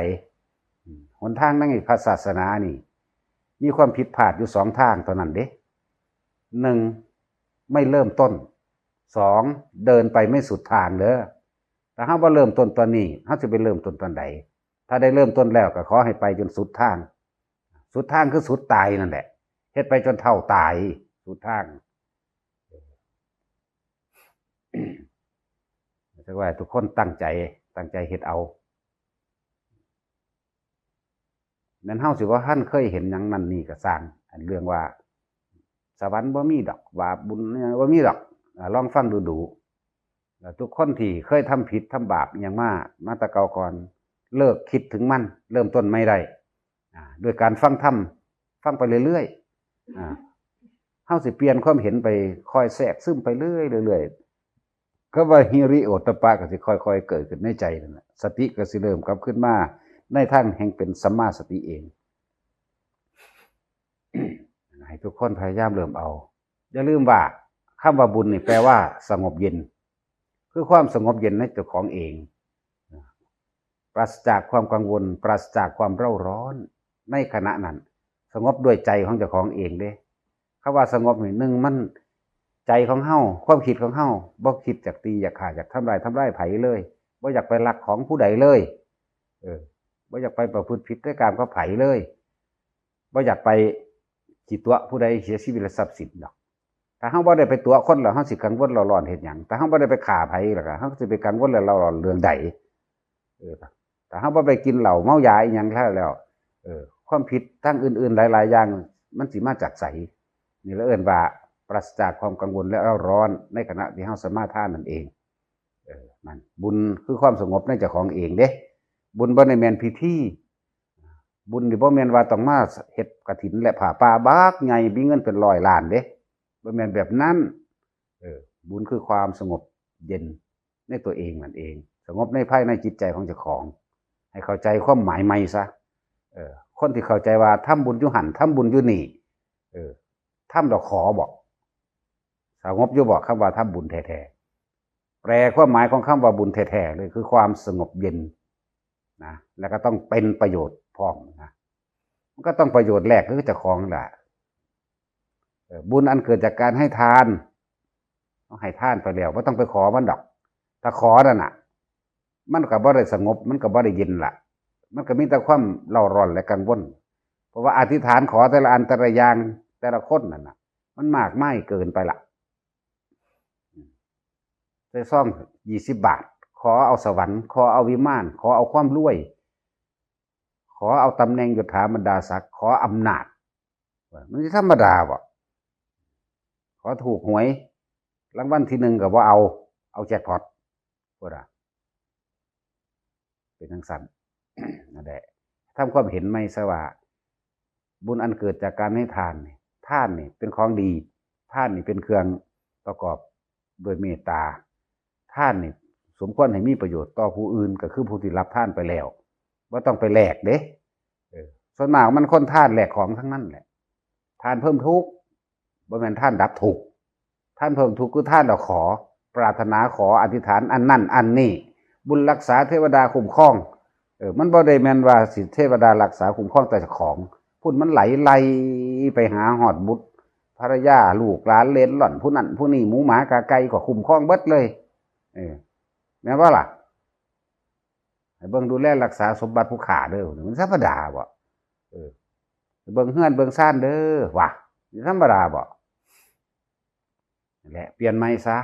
อืม หนทางในพระศาสนานี่ มีความผิดพลาดอยู่สองทางเท่านั้นเด้ หนึ่ง ไม่เริ่มต้น สอง เดินไปไม่สุดทางเด้อ ถ้าเฮาบ่เริ่มต้นตอนนี้ เฮาสิไปเริ่มต้นตอนใด ถ้าได้เริ่มต้นแล้วก็ขอให้ไปจนสุดทาง สุดทางคือสุดตายนั่นแหละ เฮ็ดไปจนเฒ่าตาย สุดทาง จั่งว่าทุกคนตั้งใจ ตั้งใจเฮ็ดเอา แม่นเฮาสิบ่ทันเคยเห็นหยังนั่นนี่ก็ซ่าง อันเรื่องว่าสวรรค์บ่มีดอก บาปบุญเนี่ยบ่มีดอก อ่า ลองฟังดูๆ แล้วทุกคนที่เคยทำผิดทำบาปอิหยังมา มาแต่เก่าก่อน เลิกคิดถึงมัน เริ่มต้นใหม่ได้ อ่า ด้วยการฟังธรรม ฟังไปเรื่อยๆ อ่า เฮาสิเปลี่ยนความเห็นไป ค่อยแทรกซึมไปเรื่อยๆ เรื่อยๆ คำว่าฮิริโอตตัปปะก็สิค่อยๆ เกิดขึ้นในใจนั่นแหละ สติก็สิเริ่มกลับคืนมาในทางแห่งเป็นสัมมาสติเอง ให้ทุกคนพยายามเริ่มเอา อย่าลืมว่าคำว่าบุญนี่แปลว่าสงบเย็น คือความสงบเย็นในตัวของเอง ปราศจากความกังวล ปราศจากความเร่าร้อน ในขณะนั้น สงบด้วยใจของเจ้าของเองเด้ คำว่าสงบนี่ หนึ่ง มัน ใจของเฮา ความคิดของเฮา บ่คิดอยากตีอยากฆ่า อยากทำลาย ทำลายไผเลย บ่อยากไปลักของผู้ใดเลย เออ บ่อยากไปประพฤติผิดในกามกับไผเลย บ่อยากไปขี้ตั๋วผู้ใดเสียชีวิตและทรัพย์สินดอก ถ้าเฮาบ่ได้ไปตั๋วคนแล้ว เฮาสิกังวลเร่าร้อนเฮ็ดหยัง ถ้าเฮาบ่ได้ไปฆ่าไผแล้วก็ เฮาสิไปกังวลเร่าร้อนเรื่องใด เออ ถ้าเฮาบ่ไปกินเหล้าเมายาอีหยังแล้ว เออ ความผิดทางอื่นๆหลายๆอย่าง มันสิมาจากไส นี่ละเอิ้นว่าปราศจากความกังวลและเร่าร้อน ในขณะที่เฮาสมาทานนั่นเอง เออ นั่น บุญคือความสงบในเจ้าของเองเด้ บุญบ่ได้แม่นพิธี บุญนี่บ่แม่นว่าต้องมาเฮ็ดกฐินและผ้าป่าบักใหญ่ มีเงินเป็นร้อยล้านเด้ บ่แม่นแบบนั้น เออ บุญคือความสงบเย็นในตัวเองนั่นเอง สงบในภายในจิตใจของเจ้าของ ให้เข้าใจความหมายใหม่ซะ เออ คนที่เข้าใจว่าทำบุญอยู่หั่น ทำบุญอยู่นี่ เออ ทำแล้วขอบ่ สงบอยู่บ่ คำว่าทำบุญแท้ๆ แปลความหมายของคำว่าบุญแท้ๆเลย คือความสงบเย็นนะ แล้วก็ต้องเป็นประโยชน์พร้อมนะ มันก็ต้องประโยชน์แรกคือเจ้าของแหละ เออ บุญอันเกิดจากการให้ทาน เอาให้ทานไปแล้ว บ่ต้องไปขอมันดอก ถ้าขอนั่นน่ะ มันก็บ่ได้สงบ มันก็บ่ได้เย็นละ มันก็มีแต่ความเร่าร้อนและกังวล เพราะว่าอธิษฐานขอแต่ละอันแต่ละอย่าง แต่ละคนนั่นน่ะ มันมากมายเกินไปละ ใส่ซองยี่สิบบาท ขอเอาสวรรค์ ขอเอาวิมาน ขอเอาความรวย ขอเอาตำแหน่งยศถาบรรดาศักดิ์ ขออำนาจ มันสิธรรมดาบ่ ขอถูกหวย รางวัลที่หนึ่งก็บ่เอา เอาแจ็คพอต พุ้นน่ะ เป็นจั่งซั้น นั่นแหละ ทำความเห็นใหม่ซะว่า บุญอันเกิดจากการให้ทานนี่ ทานนี่เป็นของดี ทานนี่เป็นเครื่องประกอบด้วยเมตตา ทานนี่สมควรให้มีประโยชน์ต่อผู้อื่น ก็คือผู้ที่รับทานไปแล้ว บ่ต้องไปแลกเด้ เออ ส่วนมากมันคนทานแลกของทั้งนั้นแหละ ทานเพิ่มทุกข์ บ่แม่นทานดับทุกข์ ทานเพิ่มทุกข์คือทานแล้วขอ ปรารถนาขอ อธิษฐานอันนั้นอันนี้ บุญรักษา เทวดาคุ้มครอง เออ มันบ่ได้แม่นว่าสิเทวดารักษาคุ้มครองแต่เจ้าของ พุ้นมันไหลไล่ไปหาฮอดบุตร ภรรยา ลูกหลาน เหลนหล่อน ผู้นั้นผู้นี้ หมูหมากาไก่ก็คุ้มครองเบิดเลย เออ แม่นบ่ล่ะ ให้เบิ่งดูแลรักษาสมบัติผู้ข้าเด้อ มันธรรมดาบ่ เออ เบิ่งเฮือนเบิ่งซานเด้อ วะ มันธรรมดาบ่ นั่นแหละ เปลี่ยนใหม่ซะ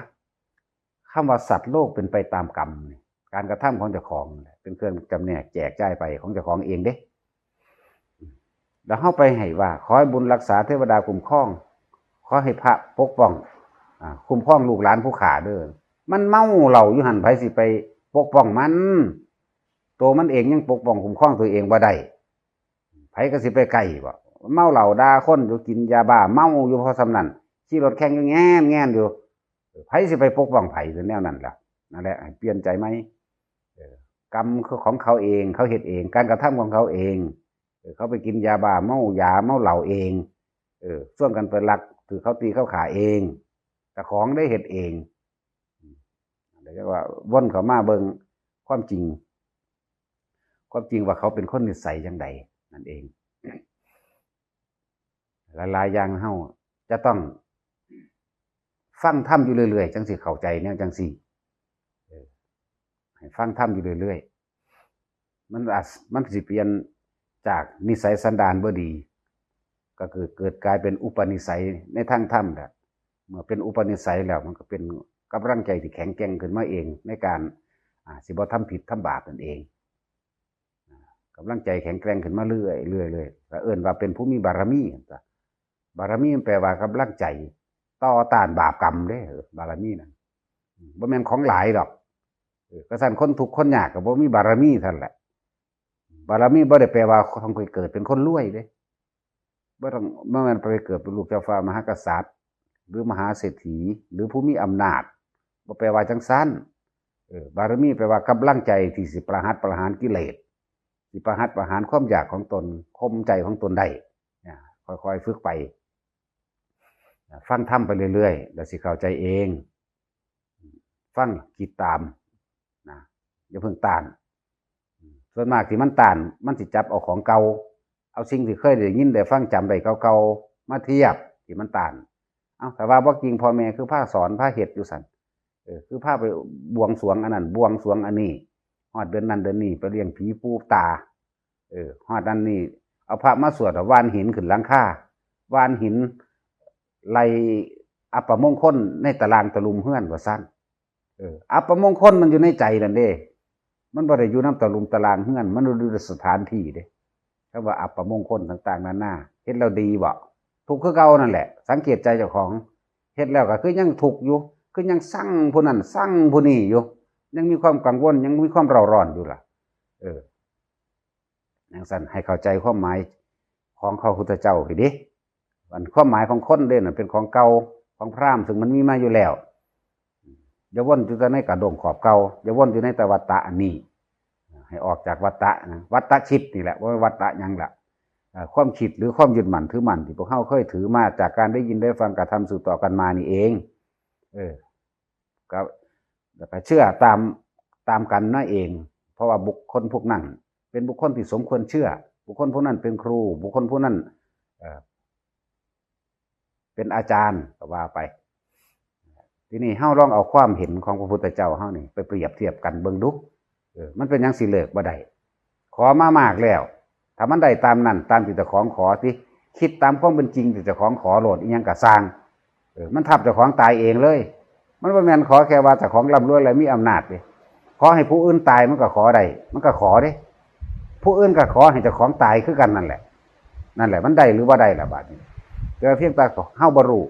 คำว่าสัตว์โลกเป็นไปตามกรรมนี่ การกระทำของเจ้าของนั่นแหละ เป็นเครื่องจำแนกแจกจ่ายไปของเจ้าของเองเด้ แล้วเฮาไปให้ว่า ขอให้บุญรักษา เทวดาคุ้มครอง ขอให้พระปกป้อง อ่า คุ้มครองลูกหลานผู้ข้าเด้อ มันเมาเหล้าอยู่หั่น ไผสิไปปกป้องมัน ตัวมันเองยังปกป้องคุ้มครองตัวเองบ่ได้ ไผก็สิไปใกล้บ่ เมาเหล้าด่าคนอยู่ กินยาบ้าเมาอยู่ เพราะส่ำนั้น ขี่รถแข่งอยู่แง่นแง่นอยู่ ไผสิไปปกป้องไผ คือแนวนั้นล่ะ นั่นแหละ ให้เปลี่ยนใจใหม่ เออ กรรมคือของเขาเอง เขาเฮ็ดเอง การกระทำของเขาเอง เออ เขาไปกินยาบ้า เมายา เมาเหล้าเอง เออ ชวนกันไปลัก ถือเขาตีเขาฆ่าเอง เจ้าของได้เฮ็ดเอง เรียกว่าวนเข้ามาเบิ่งความจริง ความจริงว่าเขาเป็นคนนิสัยจั่งใดนั่นเอง หลายๆอย่างเฮาจะต้องฟังธรรมอยู่เรื่อยๆ จั่งสิเข้าใจแนวจั่งซี้ เออ ให้ฟังธรรมอยู่เรื่อยๆ มันอาจ มันสิเปลี่ยนจากนิสัยสันดานบ่ดี ก็คือเกิดกลายเป็นอุปนิสัยในทางธรรมแหละ เมื่อเป็นอุปนิสัยแล้วมันก็เป็นกำลังใจที่แข็งแกร่งขึ้นมาเอง ในการ อ่า สิบ่ทำผิดทำบาปนั่นเอง อ่า กำลังใจแข็งแกร่งขึ้นมาเรื่อยๆ เรื่อยๆ ก็เอิ้นว่าเป็นผู้มีบารมี บารมีมันแปลว่ากำลังใจต่อต้านบาปกรรมเด้ เออ บารมีนั่น อืม บ่แม่นของหลายดอก เออ กะซั้นคนทุกข์คนยากก็บ่มีบารมีซั่นแหละ บารมีบ่ได้แปลว่าต้องไปเกิดเป็นคนรวยเด้ บ่ต้อง บ่แม่นไปเกิดเป็นลูกเจ้าฟ้ามหากษัตริย์ หรือมหาเศรษฐี หรือผู้มีอำนาจ บ่แปลว่าจั่งซั้น เออ บารมีแปลว่ากำลังใจที่สิประหัตประหารกิเลส สิประหัตประหารความอยากของตน ข่มใจของตนได้ เนี่ย ค่อยๆฝึกไป ฟังธรรมไปเรื่อยๆ แล้วสิเข้าใจเอง ฟัง คิดตาม นะ อย่าเพิ่งต้าน ส่วนมากที่มันต้าน มันสิจับเอาของเก่า เอาสิ่งที่เคยได้ยินได้ฟังจำได้เก่าๆมาเทียบที่มันต้าน เอ้า ถ้าว่าบ่จริง พ่อแม่คือพาสอนพาเฮ็ดอยู่ซั่น เออ คือพาไปบวงสรวงอันนั้นบวงสรวงอันนี้ ฮอดเดือนนั้นเดือนนี้ไปเลี้ยงผีปู่ตา เออ ฮอดนั้นนี่ เอาพระมาสวด หว่านหินขึ้นหลังคา หว่านหินไล่อัปมงคลในตารางตะลุมเฮือนว่าซั่น เออ อัปมงคลมันอยู่ในใจนั่นเด้ มันบ่ได้อยู่นำตะลุมตารางเฮือน มันอยู่ในสถานที่เด้ คำว่าอัปมงคลต่างๆนานา เฮ็ดแล้วดีบ่ ทุกข์คือเก่านั่นแหละ สังเกตใจเจ้าของ เฮ็ดแล้วก็คือยังทุกข์อยู่ คือยังซังผู้นั้นซังผู้นี้อยู่ ยังมีความกังวล ยังมีความเร่าร้อนอยู่ล่ะ เออ จั่งซั่น ให้เข้าใจความหมายของพระพุทธเจ้าพี้เด้ อันความหมายของคนเด้นั่นเป็นของเก่า ของพราหมณ์ซึ่งมันมีมาอยู่แล้ว อย่าวนอยู่แต่ในกระด้งขอบเก่า อย่าวนอยู่ในแต่วัฏฏะอันนี้ ให้ออกจากวัฏฏะนะ วัฏฏะชิตนี่แหละ บ่แม่นวัฏฏะหยังล่ะ เอ่อ ความคิดหรือความยึดมั่นถือมั่นที่พวกเฮาเคยถือมาจากการได้ยินได้ฟังกระทำสืบต่อกันมานี่เอง เออ ก็ แล้วก็เชื่อตาม ตามกันนั่นเอง เพราะว่าบุคคลพวกนั้นเป็นบุคคลที่สมควรเชื่อ บุคคลพวกนั้นเป็นครู บุคคลพวกนั้น เอ่อ เป็นอาจารย์ก็ว่าไป ทีนี้เฮาลองเอาความเห็นของพระพุทธเจ้าเฮานี่ไปเปรียบเทียบกันเบิ่งดู เออ มันเป็นหยังสิเลิกบ่ได้ ขอมามากแล้ว ถ้ามันได้ตามนั้น ตามที่เจ้าของขอสิ คิดตามความเป็นจริงที่เจ้าของขอโลด อีหยังก็ซ่าง เออ มันทับเจ้าของตายเองเลย มันบ่แม่นขอแค่ว่าเจ้าของร่ำรวยและมีอำนาจเด้ ขอให้ผู้อื่นตายมันก็ขอได้ มันก็ขอเด้ ผู้อื่นก็ขอให้เจ้าของตายคือกันนั่นแหละ นั่นแหละ มันได้หรือบ่ได้ล่ะบาดนี้ แต่เพียงแต่เฮาบ่รู้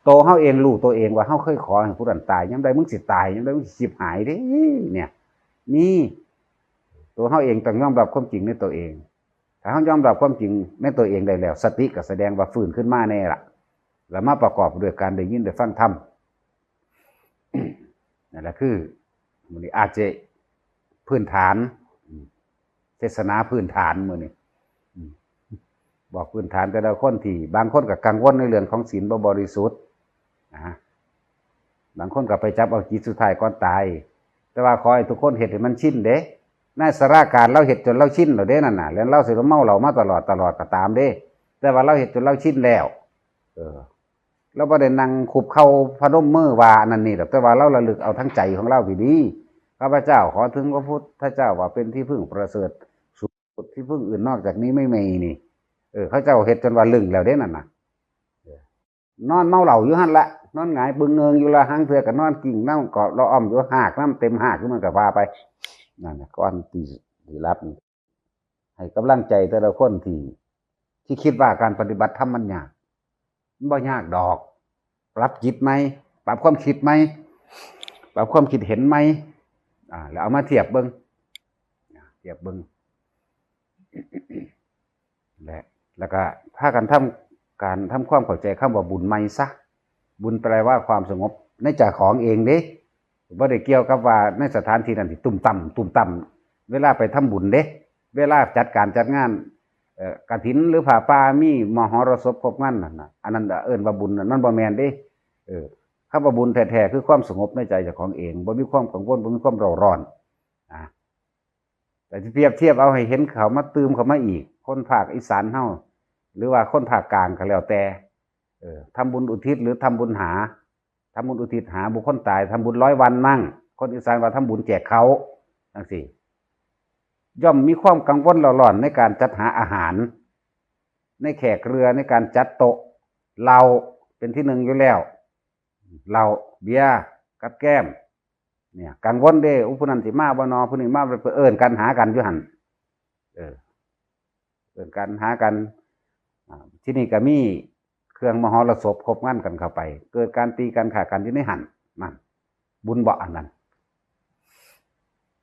โตเฮาเองรู้ตัวเองว่าเฮาเคยขอให้ผู้นั้นตาย ยามใดมึงสิตาย ยามใดมึงสิชิบหายเด้ เนี่ย มี ตัวเฮาเองต้องยอมรับความจริงในตัวเอง ถ้าเฮายอมรับความจริงในตัวเองได้แล้ว สติก็แสดงว่าฟื้นขึ้นมาแน่ล่ะ แล้วมาประกอบด้วยการได้ยินได้ฟังธรรม นั่นแหละคือ มื้อนี้อาจจะพื้นฐาน อืม เทศนาพื้นฐานมื้อนี้ อืม บอกพื้นฐานแต่ละคนที่ บางคนก็กังวลในเรื่องของศีลบ่บริสุทธิ์นะ บางคนก็ไปจับเอาจิตสุดท้ายก่อนตาย แต่ว่าขอให้ทุกคนเฮ็ดให้มันชินเด้ นายสารากาดลาวเฮ็ดจนลาวชินแล้วเด้นั่นน่ะ แล้วลาวสิมาเมาเหล้ามาตลอดตลอดก็ตามเด้ แต่ว่าลาวเฮ็ดจนลาวชินแล้ว เออ ลาวบ่ได้นั่งคุบเข่าพนมมือว่าอันนั้นนี่ดอก แต่ว่าลาวระลึกเอาทั้งใจของลาวพี้เด้ ข้าพเจ้าขอถึงพระพุทธเจ้าว่าเป็นที่พึ่งประเสริฐสุด ที่พึ่งอื่นนอกจากนี้ไม่มีนี่ เออ เขาเจ้าเฮ็ดจนว่าลึงแล้วเด้นั่นน่ะ เออ นอนเมาเหล้าอยู่หั่นละ นอนหงายบึงเงิงอยู่ละ หางเทื่อก็นอนกิ้งนำเกาะละอ่อมอยู่ หากนำเต็มหากอยู่ มันก็ว่าไป นั่นน่ะ ก่อนที่สิหลับนี่ ให้กำลังใจแต่ละคนที่ ที่คิดว่าการปฏิบัติธรรมมันยาก มันบ่ยากดอก ปรับจิตใหม่ ปรับความคิดใหม่ ปรับความคิดเห็นใหม่ อ่า แล้วเอามาเทียบเบิ่ง เทียบเบิ่ง และ แล้วก็พากันทำ การทำความเข้าใจคำว่าบุญใหม่ซะ บุญแปลว่าความสงบในใจของเองเด้ บ่ได้เกี่ยวกับว่าในสถานที่นั้นสิตุ้มตั้ม ตุ้มตั้ม เวลาไปทำบุญเด้ เวลาจัดการจัดงาน เอ่อ กฐินหรือผ้าป่า มีมหรสพครบงานนั่นน่ะ อันนั้นเอิ้นว่าบุญน่ะ มันบ่แม่นเด้ เออ คำว่าบุญแท้ๆ คือความสงบในใจเจ้าของเอง บ่มีความกังวล บ่มีความเร่าร้อน นะ แต่สิเปรียบเทียบเอาให้เห็นเขามาตื่มเข้ามาอีก คนภาคอีสานเฮา หรือว่าคนภาคกลางก็แล้วแต่ เออ ทำบุญอุทิศหรือทำบุญหา ทำบุญอุทิศหาบุคคลตาย ทำบุญร้อยวันมั่ง คนอีสานว่าทำบุญแจกเขา จั่งซี้ ย่อมมีความกังวลเร่าร้อนในการจัดหาอาหาร ในแขกเรือ ในการจัดโต๊ะ เหล้าเป็นที่หนึ่งอยู่แล้ว เหล้า เบียร์ กับแกล้ม เนี่ย กังวลเด้ อู้ ผู้นั้นสิมาบ่นอ ผู้นี้มาบ่ เอิ้นกันหากันอยู่หั่น เออ เอิ้นกันหากัน อ่า ที่นี่ก็มีเครื่องมหรสพครบงานกันเข้าไป เกิดการตีกันฆ่ากันอยู่ในหั่น นั่น บุญบ่อันนั้น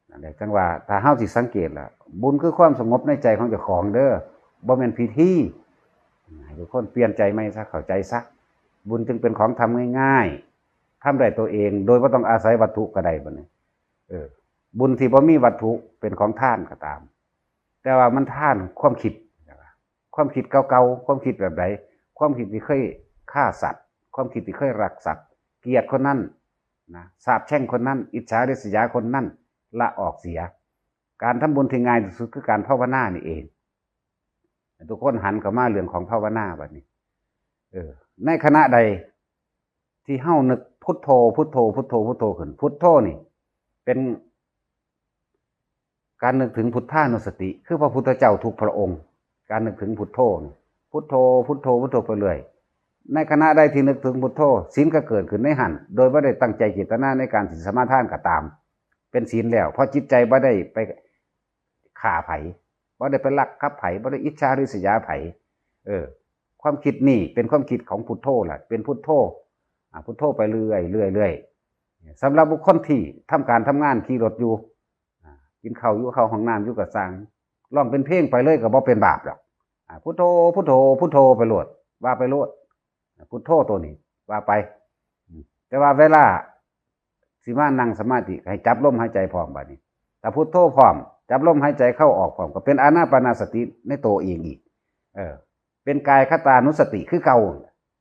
นั่นแหละ จั่งว่า ถ้าเฮาสิสังเกตล่ะ บุญคือความสงบในใจของเจ้าของเด้อ บ่แม่นพิธี ให้ทุกคนเปลี่ยนใจใหม่ซะ เข้าใจซะ บุญจึงเป็นของทำง่ายๆ ทำได้ตัวเอง โดยบ่ต้องอาศัยวัตถุก็ได้บัดนี้ เออ บุญที่บ่มีวัตถุเป็นของทานก็ตาม แต่ว่ามันทานความคิด ความคิดเก่าๆ ความคิดแบบใด ความคิดที่เคยฆ่าสัตว์ ความคิดที่เคยรักสัตว์ เกลียดคนนั้นนะ สาปแช่งคนนั้น อิจฉาริษยาคนนั้น ละออกเสีย การทำบุญที่ง่ายที่สุดคือการภาวนานี่เอง ทุกคนหันเข้ามาเรื่องของภาวนาบัดนี้ เออ ในขณะใดที่เฮานึกพุทโธ พุทโธ พุทโธ พุทโธขึ้น พุทโธนี่ เป็นการนึกถึงพุทธานุสติ คือพระพุทธเจ้าทุกพระองค์ การนึกถึงพุทโธนี่ พุทโธ พุทโธ พุทโธไปเรื่อย ในขณะใดที่นึกถึงพุทโธ ศีลก็เกิดขึ้นในหั้น โดยบ่ได้ตั้งใจเจตนาในการสิสมาทานก็ตาม เป็นศีลแล้ว เพราะจิตใจบ่ได้ไปฆ่าไผ บ่ได้ไปลักทรัพย์ไผ บ่ได้อิจฉาริษยาไผ เออ ความคิดนี่เป็นความคิดของพุทโธล่ะ เป็นพุทโธ อ่า พุทโธไปเรื่อย เรื่อย เรื่อย สำหรับบุคคลที่ทำการทำงานขี่รถอยู่ อ่า กินข้าวอยู่ เข้าห้องน้ำอยู่ก็ซ่าง ร้องเป็นเพลงไปเลยก็บ่เป็นบาปดอก อ่า พุทโธ พุทโธ พุทโธไปโลด ว่าไปโลด พุทโธตัวนี้ ว่าไป อืม แต่ว่าเวลาสิมานั่งสมาธิ ให้จับลมหายใจพร้อมบัดนี้ ถ้าพุทโธพร้อม จับลมหายใจเข้าออกพร้อม ก็เป็นอานาปานสติในตัวเองอีก เออ เป็นกายคตานุสติคือเก่า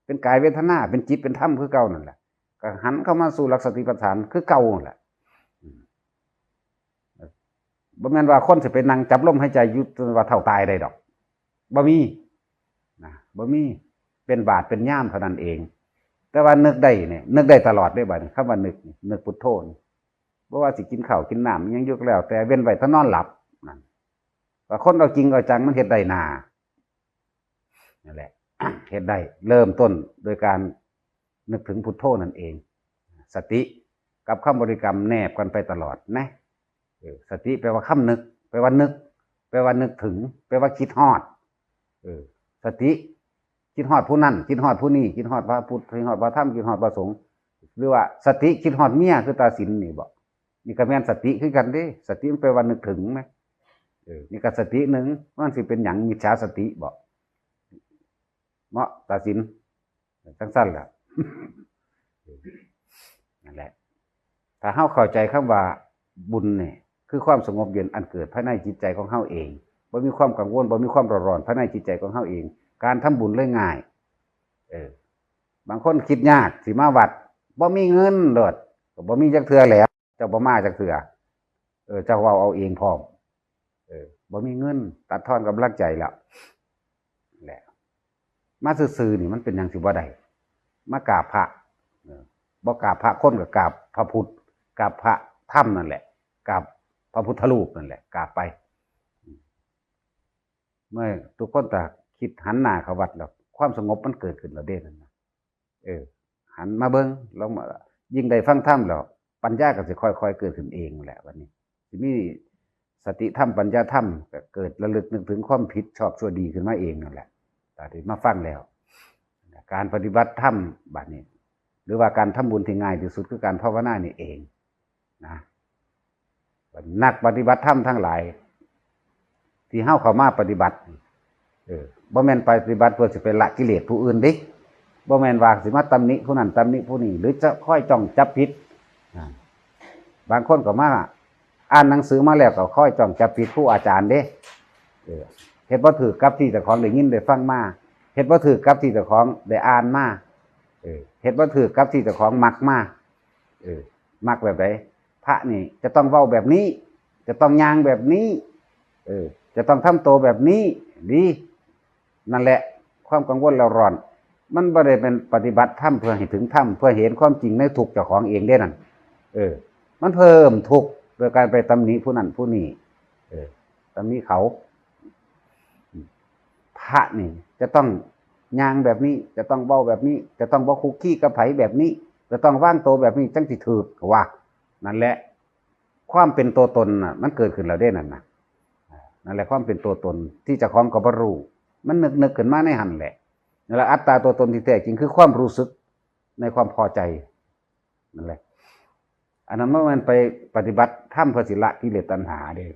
เป็นกายเวทนา เป็นจิต เป็นธรรมคือเก่านั่นแหละ ก็หันเข้ามาสู่หลักสติปัฏฐานคือเก่านั่นแหละ อืม บ่แม่นว่าคนสิไปนั่งจับลมหายใจอยู่จนว่าเฒ่าตายได้ดอก บ่มี นะ บ่มี เป็นบาดเป็นยามเท่านั้นเอง แต่ว่านึกได้เนี่ย นึกได้ตลอดเด้บัดนี้ คำว่านึกนี่ นึกพุทโธนี่ บ่ว่าสิกินข้าวกินน้ำอิหยังอยู่ก็แล้ว แต่เว้นไว้แต่นอนหลับนั่น ว่าคนเอาจริงเอาจังมันเฮ็ดได้นา นั่นแหละ เฮ็ดได้ เริ่มต้นโดยการนึกถึงพุทโธนั่นเอง สติกับคำบริกรรมแนบกันไปตลอดนะ เออ สติแปลว่าคำนึก แปลว่านึก แปลว่านึกถึง แปลว่าคิดฮอด เออ สติ คิดฮอดผู้นั้น คิดฮอดผู้นี้ คิดฮอดพระพุทธ คิดฮอดพระธรรม คิดฮอดพระสงฆ์ หรือว่าสติคิดฮอดเมีย คือตาสินนี่บ่ นี่ก็แม่นสติคือกันเด้ สติมันแปลว่านึกถึงนะ เออ นี่ก็สติหนึ่ง มันสิเป็นหยัง มิจฉาสติบ่ เนาะ ตาสิน จังซั่นล่ะ นั่นแหละ ถ้าเฮาเข้าใจคำว่าบุญนี่ คือความสงบเย็นอันเกิดภายในจิตใจของเฮาเอง บ่มีความกังวล บ่มีความเร่าร้อนภายในจิตใจของเฮาเอง การทำบุญเลยง่าย เออ บางคนคิดยากสิมาวัด บ่มีเงินโลด ก็บ่มีจักเทื่อแหล้ว เจ้าบ่มาจักเทื่อ เออ เจ้าเว้าเอาเองพร้อม เออ บ่มีเงิน ตัดทอนกำลังใจแล้ว แหละ มาซื่อๆนี่มันเป็นหยังสิบ่ได้ มากราบพระ เออ บ่กราบพระคนก็กราบพระพุทธ กราบพระธรรมนั่นแหละ กราบพระพุทธรูปนั่นแหละ กราบไป เมื่อทุกคนตาคิดหันหน้าเข้าวัดแล้ว ความสงบมันเกิดขึ้นแล้วเด้นั่นนะ เออ หันมาเบิ่ง ลองมา ยิ่งได้ฟังธรรมแล้ว ปัญญาก็สิค่อยๆเกิดขึ้นเองแหละ บัดนี้ สิมีสติธรรม ปัญญาธรรม ก็เกิดระลึกนึกถึงความผิดชอบชั่วดีขึ้นมาเองนั่นแหละ ตอนที่มาฟังแล้ว การปฏิบัติธรรมบัดนี้ หรือว่าการทำบุญที่ง่ายที่สุดคือการภาวนานี่เอง นะ นักปฏิบัติธรรมทั้งหลาย ที่เฮาเข้ามาปฏิบัติ เออ บ่แม่นปฏิบัติเพื่อสิไปละกิเลสผู้อื่นเด้ บ่แม่นว่าสิมาตำหนิผู้นั้นตำหนิผู้นี้ หรือจะคอยจ้องจับผิด อ่า บางคนก็มาอ่านหนังสือมาแล้วก็คอยจ้องจับผิดครูอาจารย์เด้ เออ เฮ็ดบ่ถืกกับที่เจ้าของได้ยินได้ฟังมา เฮ็ดบ่ถืกกับที่เจ้าของได้อ่านมา เออ เฮ็ดบ่ถืกกับที่เจ้าของมักมา เออ มักแบบใด พระนี่จะต้องเว้าแบบนี้ จะต้องย่างแบบนี้ เออ จะต้องทำตัวแบบนี้ ดี นั่นแหละ ความกังวลเร่าร้อน มันบ่ได้เป็นปฏิบัติธรรมเพื่อให้ถึงธรรม เพื่อเห็นความจริงในทุกข์เจ้าของเองเด้นั่น เออ มันเพิ่มทุกข์โดยการไปตำหนิผู้นั้นผู้นี้ เออ ตำหนิเขา พระนี่จะต้องย่างแบบนี้ จะต้องเว้าแบบนี้ จะต้องบ่คุกคีกับไผแบบนี้ จะต้องวางตัวแบบนี้จังสิถืกว่า นั่นแหละ ความเป็นตัวตนน่ะ มันเกิดขึ้นแล้วเด้นั่นน่ะ นั่นแหละความเป็นตัวตนที่เจ้าของก็บ่รู้ มันนึกนึกขึ้นมาในหั้นแหละ นั่นแหละอัตตาตัวตนที่แท้จริงคือความรู้สึกในความพอใจ นั่นแหละ อันนั้นมันไปปฏิบัติธรรมเพื่อสิละกิเลสตัณหาเด้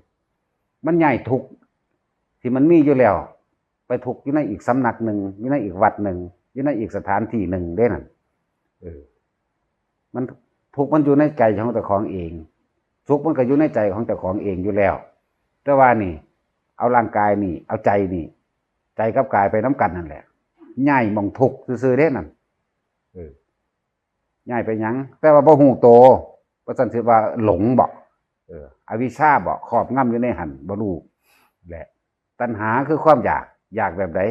มันย้ายทุกข์ที่มันมีอยู่แล้ว ไปทุกข์อยู่ในอีกสำนักหนึ่ง อยู่ในอีกวัดหนึ่ง อยู่ในอีกสถานที่หนึ่งเด้นั่น เออ มันทุกข์มันอยู่ในใจของเจ้าของเอง สุขมันก็อยู่ในใจของเจ้าของเองอยู่แล้ว แต่ว่านี่ เอาร่างกายนี่ เอาใจนี่ ใจกับกายไปนำกันนั่นแหละ ย้ายหม่องทุกข์ซื่อๆเด้นั่น เออ ย้ายไปหยัง แต่ว่าบ่ฮู้โต ว่าซั่นสิว่าหลงบ่ เออ อวิชชาบ่ ครอบงำอยู่ในหั้น บ่รู้แหละ ตัณหาคือความอยาก อยากแบบใด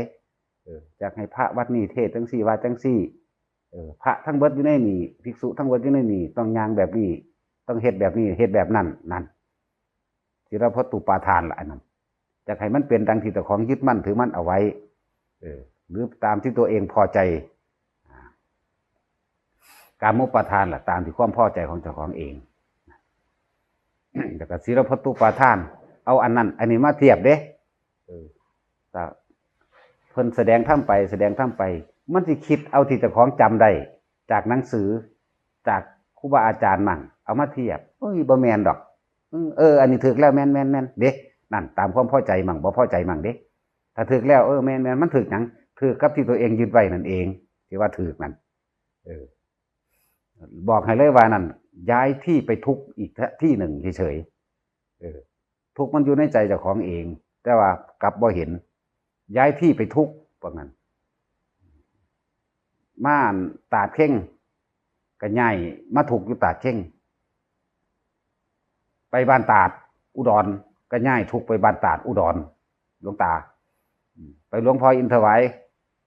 เออ อยากให้พระวัดนี้เทศน์จังซี่ว่าจังซี่ เออ พระทั้งเบิดอยู่ในนี่ ภิกษุทั้งเบิดอยู่ในนี่ ต้องย่างแบบนี้ ต้องเฮ็ดแบบนี้ เฮ็ดแบบนั้น นั่น ศีลพัตตุปาทานละอันนั้น อยากให้มันเป็นดังที่เจ้าของยึดมั่นถือมั่นเอาไว้ เออ หรือตามที่ตัวเองพอใจ อ่า กามุปาทานละตามที่ความพอใจของเจ้าของเอง แล้วก็ศีลพัตตุปาทาน เอาอันนั้น อันนี้มาเทียบเด้ เออ แต่เพิ่นแสดงธรรมไป แสดงธรรมไป มันสิคิดเอาที่เจ้าของจำได้ จากหนังสือ จากครูบาอาจารย์มั่ง เอามาเทียบ เอ้ย บ่แม่นดอก อืม เออ อันนี้ถืกแล้ว แม่น แม่น แม่น เด้ นั่น ตามความพอใจมั่ง บ่พอใจมั่งเด้ ถ้าถืกแล้ว เออ แม่น แม่น มันถืกหยัง ถืกกับที่ตัวเองยึดไว้นั่นเอง ที่ว่าถืกนั่น เออ บอกให้เลยว่านั่น ย้ายที่ไปทุกข์อีกที่หนึ่งเฉยๆ เออ ทุกข์มันอยู่ในใจเจ้าของเอง แต่ว่ากลับบ่เห็น ย้ายที่ไปทุกข์ ว่างั้น มาตาดเข่ง ก็ย้ายมาทุกข์อยู่ตาดเข่ง ไปบ้านตาดอุดร ก็ย้ายทุกข์ไปบ้านตาดอุดร หลวงตา อืม ไปหลวงพ่ออินถวาย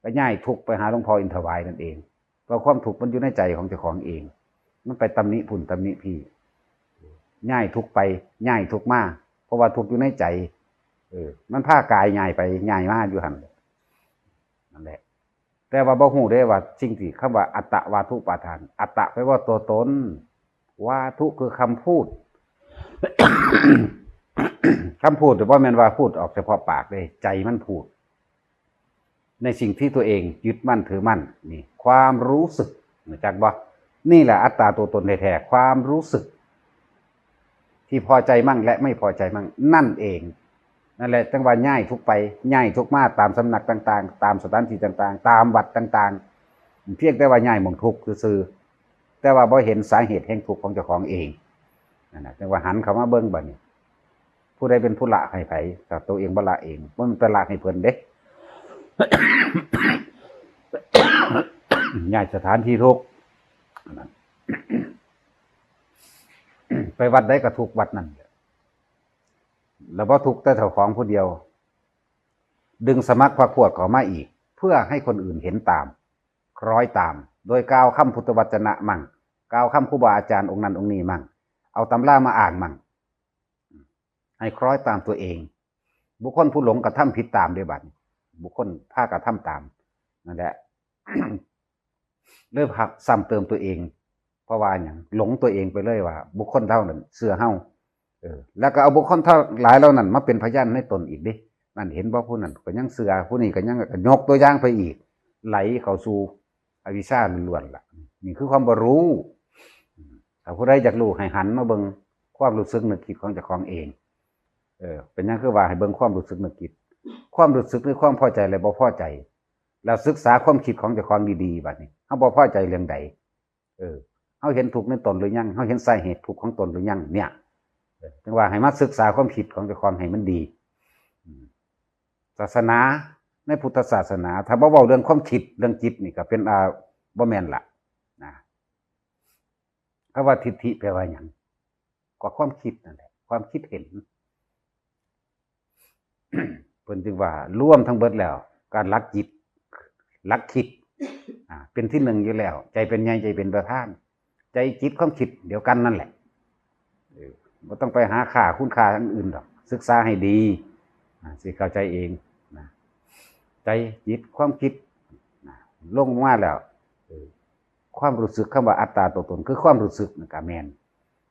ก็ย้ายทุกข์ไปหาหลวงพ่ออินถวายนั่นเอง เพราะความทุกข์มันอยู่ในใจของเจ้าของเอง มันไปตำหนิพุ่นตำหนิพี่ ย้ายทุกข์ไป ย้ายทุกข์มา เพราะว่าทุกข์อยู่ในใจ เออ มันพากายย้ายไปย้ายมาอยู่หั่น นั่นแหละ แต่ว่าบ่ฮู้เด้ว่าสิ่งที่คำว่าอัตตวาทุปาทาน อัตตะแปลว่าตัวตน วาทุคือคำพูด คำพูดแต่ว่าแม่นว่าพูดออกเฉพาะปากเด้ ใจมันพูด ในสิ่งที่ตัวเองยึดมั่นถือมั่น นี่ ความรู้สึก รู้จักบ่ นี่แหละอัตตาตัวตนแท้ๆ ความรู้สึก ที่พอใจมั่งและไม่พอใจมั่ง นั่นเอง นั่นแหละจังว่าย้ายทุกข์ไป ย้ายทุกข์มาตามสำนักต่างๆ ตามสถานที่ต่างๆ ตามวัดต่างๆ เพียงแต่ว่าย้ายหม่องทุกข์ซื่อๆ แต่ว่าบ่เห็นสาเหตุแห่งทุกข์ของเจ้าของเอง นั่นน่ะ จังว่าหันเข้ามาเบิ่งบัดนี้ ผู้ใดเป็นผู้ละให้ไผ ถ้าตัวเองบ่ละเอง บ่แม่นไปละให้เพิ่นเด้ ย้ายสถานที่ทุกข์ นั่น ไปวัดใดก็ทุกข์วัดนั่น แล้วบ่ทุกข์แต่เจ้าของผู้เดียว ดึงสมัครพรรคพวกเข้ามาอีก เพื่อให้คนอื่นเห็นตาม คล้อยตาม โดยกล่าวคำพุทธวจนะมั่ง กล่าวคำครูบาอาจารย์องค์นั้นองค์นี้มั่ง เอาตำรามาอ้างมั่ง ให้คล้อยตามตัวเอง บุคคลผู้หลงกระทำผิดตามเด้บัดนี้ บุคคลพากระทำตาม นั่นแหละ เลยพาซ้ำเติมตัวเอง เพราะว่าหยัง หลงตัวเองไปเลยว่า บุคคลเหล่านั้นเชื่อเฮา เออ แล้วก็เอาบุคคลทั้งหลายเหล่านั้นมาเป็นพยานในตนอีกเด้ นั่นเห็นบ่ ผู้นั้นก็ยังเชื่อ ผู้นี้ก็ยัง ก็ยกตัวอย่างไปอีก ไหลเข้าสู่อวิชชาล้วนๆล่ะ นี่คือความบ่รู้ ถ้าผู้ใดอยากรู้ให้หันมาเบิ่งความรู้สึกนึกคิดของเจ้าของเอง เออ เป็นหยังคือว่าให้เบิ่งความรู้สึกนึกคิด ความรู้สึกในความพอใจและบ่พอใจ แล้วศึกษาความคิดของเจ้าของดีๆ บัดนี้ เฮาบ่พอใจเรื่องใด เออ เฮาเห็นทุกข์ในตนหรือยัง เฮาเห็นสาเหตุทุกข์ของตนหรือยัง เนี่ย เออ จังว่าให้มาศึกษาความคิดของเจ้าของให้มันดี อืม ศาสนา ในพุทธศาสนา ถ้าบ่เว้าเรื่องความคิด เรื่องจิตนี่ก็เป็น อ่า บ่แม่นละ นะ คำว่าทิฏฐิแปลว่าหยัง ก็ความคิดนั่นแหละ ความคิดเห็น เพิ่นจึงว่ารวมทั้งเบิดแล้ว การหลักจิต หลักคิด อ่า เป็นที่หนึ่งอยู่แล้ว ใจเป็นใหญ่ ใจเป็นประธาน ใจจิตความคิดเดียวกันนั่นแหละ เออ บ่ต้องไปหาค่าคุณค่าอันอื่นดอก ศึกษาให้ดี อ่า สิเข้าใจเอง นะ ใจจิตความคิด นะ ลงมาแล้ว เออ ความรู้สึก คำว่าอัตตาตัวตน คือความรู้สึกนั่นก็แม่น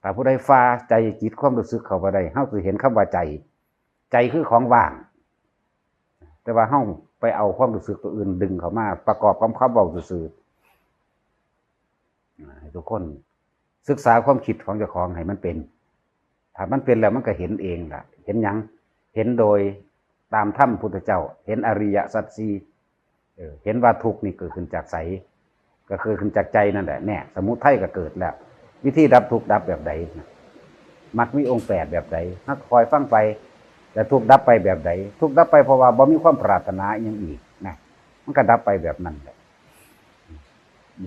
ถ้าผู้ใดฝ่าใจจิตความรู้สึกเข้าบ่ได้ เฮาสิเห็นคำว่าใจ ใจคือของว่าง แต่ว่าเฮาไปเอาความรู้สึกตัวอื่นดึงเข้ามาประกอบกับคำเว้าซื่อๆ ให้ทุกคนศึกษาความคิดของเจ้าของให้มันเป็น ถ้ามันเป็นแล้วมันก็เห็นเองล่ะ เห็นหยัง เห็นโดยตามธรรมพุทธเจ้า เห็นอริยสัจสี่ เออ เห็นว่าทุกข์นี่เกิดขึ้นจากไส ก็คือขึ้นจากใจนั่นแหละ แน่ สมุทัยก็เกิดแล้ว วิธีดับทุกข์ดับแบบใดนะ มรรคมีองค์แปดแบบใด เฮาก็คอยฟังไป แต่ทุกข์ดับไปแบบใด ทุกข์ดับไปเพราะว่าบ่มีความปรารถนาอิหยังอีกนะ มันก็ดับไปแบบนั้นแหละ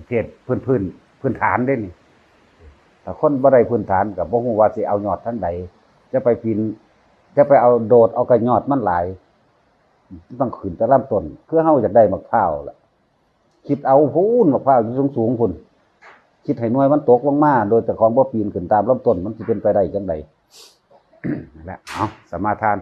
เทศน์พื้นๆ พื้นฐานเด้นี่ ถ้าคนบ่ได้พื้นฐานก็บ่ฮู้ว่าสิเอายอดทางใด จะไปปีน จะไปเอาโดดเอากะยอดมันหลาย ต้องขึ้นแต่ลำต้น คือเฮาอยากได้หมากพร้าวล่ะ คิดเอาพู้นหมากพร้าวอยู่สูงๆพู้น คิดให้หน่วยมันตกลงมา โดยเจ้าของบ่ปีนขึ้นตามลำต้น มันสิเป็นไปได้จังใด นั่นแหละ เอา สมาทาน